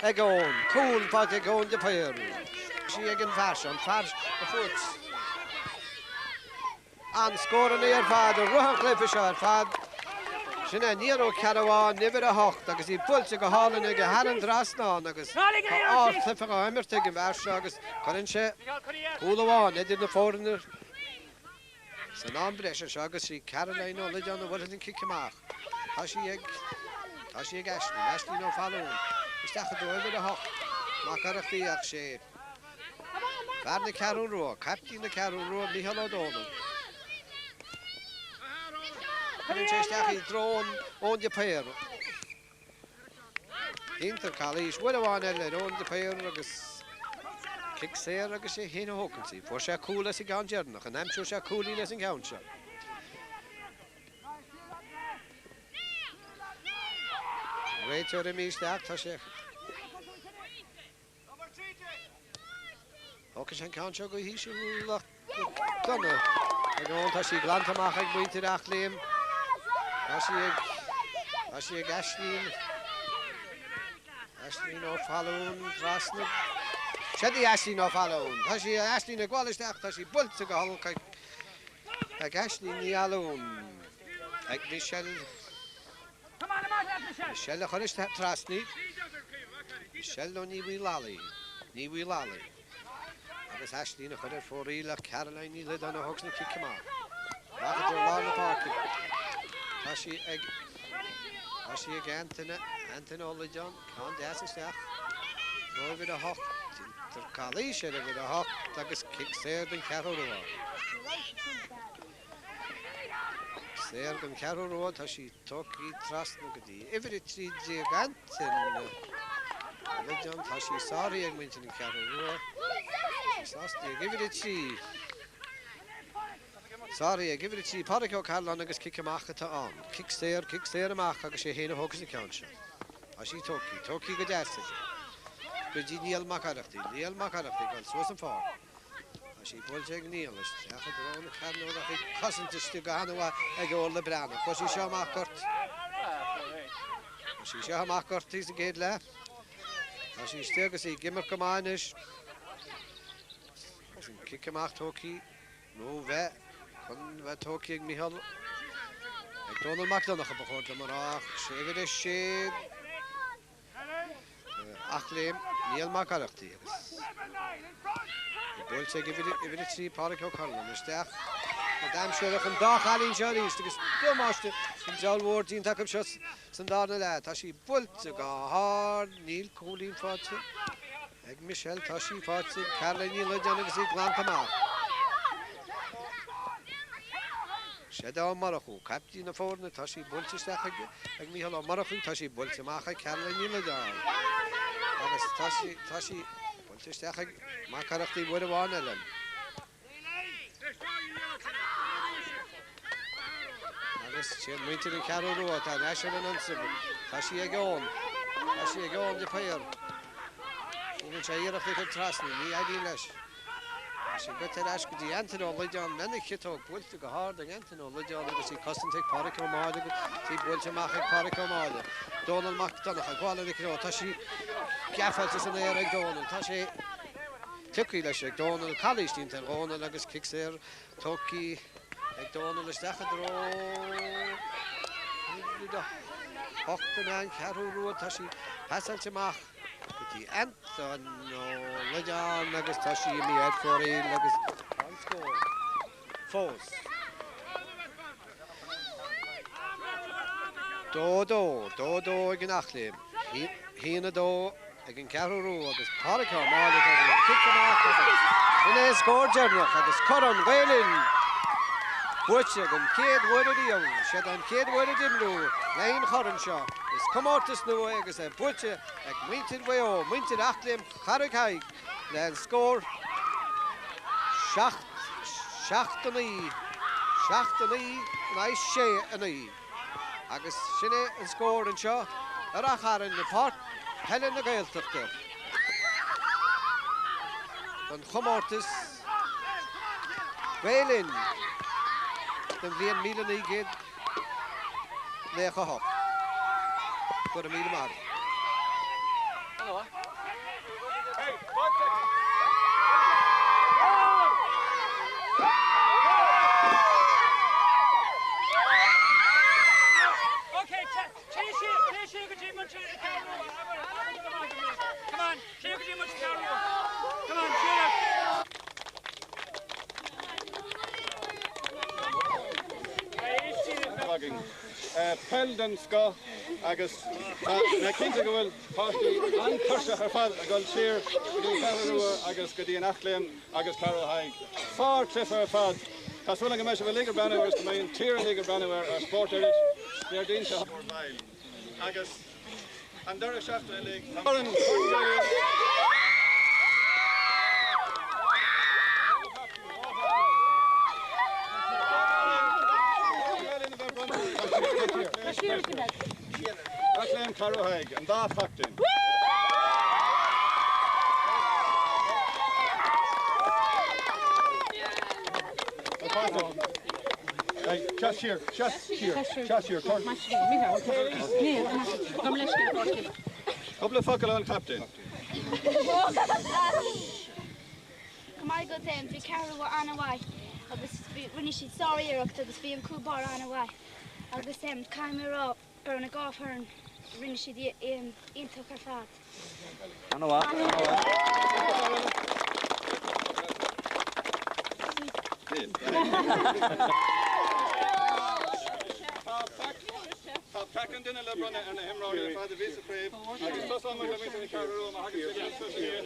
ag Eoin. Cúl faighte ag Eoin de Paor. Sí ag an bhfear seo, an fear a fuair an scóranna ar fad i rith an chluiche seo ar fad. Sin é Niall Ó Cearbháin, uimhir 8, agus í buailte go hálainn aige thar an dtrasnán agus tá ardchluiche á imirt ag an bhfear seo agus cuireann sé cúl amháin idir na foirne. San am breise seo agus sí Caroline Ó Loideáin a bhuailfidh an cic amach. Tá sí ag Tá sí ag Aisling, Aisling Ó Fallúin. Isteach i dtreo uimhir 8, Mac Oireachtaigh ach sé fear na Ceathrún Rua, caiptín na Ceathrún Rua, Micheál Ó Dónaill. Cuireann sé isteach i dtreo Eoin de Paor. Déantar calaois uair amháin eile ar Eoin de Paor agus cic saor agus é féin a thóganns í. Fuair sé cúl as an gceann deireanach. An aimseoidh sé cúilín as an gceann seo? An réiteoir imithe isteach, tá sé. Thógfaidh sé an ceann seo go híseal ach go dona ag Eoin. Tá sí glanta amach ag muintir Eachléim. Tá sí ag Tá sí ag Aislín Aislín Ó Fallúin trasna. Seod í Aislín Ó Fallúin. Tá sí Aislín ag gabháil isteach. Tá sí buailte go holc ag ag Aislín Ní Fhallúin. Ag Michelle Michelle a chuir isteach trasna í. Michelle nó Ní Mhaolallaí. Ní Mhaolallaí. Agus Aislín a chuir ar fóraoil ach Caroline Ní Loideáin a thóg an cic amach. Amach i dtreo lár na páirce. Tá sí ag Tá sí ag Antaine, Antaine Ó Loideáin, ceann deas isteach. Treo uimhir 8. Déantar calaois ar uimhir 8 agus cic saor don Cheathrú Rua. Saor don Cheathrú Rua, tá sí tógtha trasna go dtí uimhir 13 Antaine Ó Loideáin, tá sí sáraithe ag muintir na Ceathrú Rua, tá sí sásta ag uimhir 3. Sáraithe ag uimhir 3 Pádraic Ó Cairealláin agus cic amach atá ann. Cic saor, cic saor amach agus sé féin a thógfas an ceann seo. Tá sí tógtha, tógtha go deas aige. Go dtí Niall Mac Oireachtaigh, Niall Mac Oireachtaigh ag dul suas an pháirc. Tá sí buailte ag Niall isteach i dtreo na cearnóige ach í cosanta istigh go han-mhaith ag Orla Breathnach. Chuaigh sí seo amach gortaithe. Chuaigh sí seo amach gortaithe sa gcéad leath. Tá sí istigh agus í ag imirt go maith anois. Agus an cic amach tógtha nó bheith chun bheith tógtha ag Micheál ag Dónal Mac Donncha ba chóir dom a rá ach sé uimhir a sé Eachléim, Niall Mac Oireachtaigh agus í buailte ag uimhir 3 Pádraic Ó Curláin isteach go dainséarach an dá chailín seo arís agus damáiste an diabhail mhór déanta acu seo san darna leath. Tá sí buailte go hard, níl cúilín faighte ag Michelle, tá sí faighte ag Caroline Ní Loideáin agus í glanta amach. Seod Ó Murchú, caiptín na foirne, tá sí buailte isteach ag Mícheál Ó Murchú, tá sí buailte amach ag Caroline Ní Loideáin agus tá sí, tá sí buailte isteach ag Mac Oireachtaigh uair amháin eile. Agus siad muintir an Cheathrú Rua atá ar ais ar an ionsaí. Tá sí ag Eoin. Tá sí ag Eoin de Paor. Déanann sé iarracht í a chur trasna, ní éiríonn leis. Tá sí goite ar ais go dtí Antaine Ó Loideáin lena chiotóg buailte go hard ag Antaine Ó Loideáin agus í cosanta ag Pádhraic Ó Máille agus í buailte amach ag Pádhraic Ó Máille. Dónal Mac Donncha ag gabháil ina threo. Tá sí geafáilte san aer ag Dónal. Tá sé tiocfaidh leis ag Dónal. Calaois déanta ar Dhónal agus cic saor tógtha ag Dónal isteach i dtreo 8 an Cheathrú Rua. Tá sí pasáilte amach. go dtí Antaine Ó Loideáin agus tá sí imithe ar fóraoil agus tá an scór fós 2, 2, 2, 2 ag an Eachléim, 1, 2 ag an Cheathrú Rua agus Pádraic Ó Máille ag an cic amach agus sin é an scór deireanach agus Corn Gael Linn buaite den chéad uair ariamh. Siod an chéad uair a d'imríodh le an chorn seo. Is comórtas nua é agus é buaite ag muintir Mhaigh Eo, muintir Eachléim Charraig Thaidhg le an scór 7, 7, 9, 7, 9 in aghaidh 6, 9. Agus sin é an scór anseo i Rath Chairn i bPáirc Peile na Gaeltachta don chomórtas Gael Linn don bhliain 1900. 98. Go raibh míle maith agat. Peil den scoth agus tá mé cinnte go bhfuil páistí an-tuirseach ar fad ag dul siar go dtí an Cheathrú Rua agus go dtí an Eachléim agus Ceathrú Thaidhg. Sár-chluiche ar fad. Tá súil agam go mbeidh sibh uilig ag breathnú agus go mbeidh an tír uilig ag breathnú ar ar Spórt Iris Déardaoin seo agus an deireadh seachtaine uilig. Tá Corn Gael Linn. Eachléim Ceathrú Thaidhg, an dá chaptaen. Seas siar, seas siar, seas siar, Cúpla focal ón chaptaen. Go maith agat bhí Ceathrú Rua an-mhaith agus rinne siad sár-iarracht agus bhí an cúl báire an-mhaith agus caithfidh mé a rá go raibh na dhá foireann rinne siad iontach ar fad. An-mhaith, an-mhaith. Tá paca an duine le bronnadh ar na himreoirí ar fad a bhí sa chraobh agus tosóidh muid le muintir na Ceathrú Rua má thagann siad suas aniar.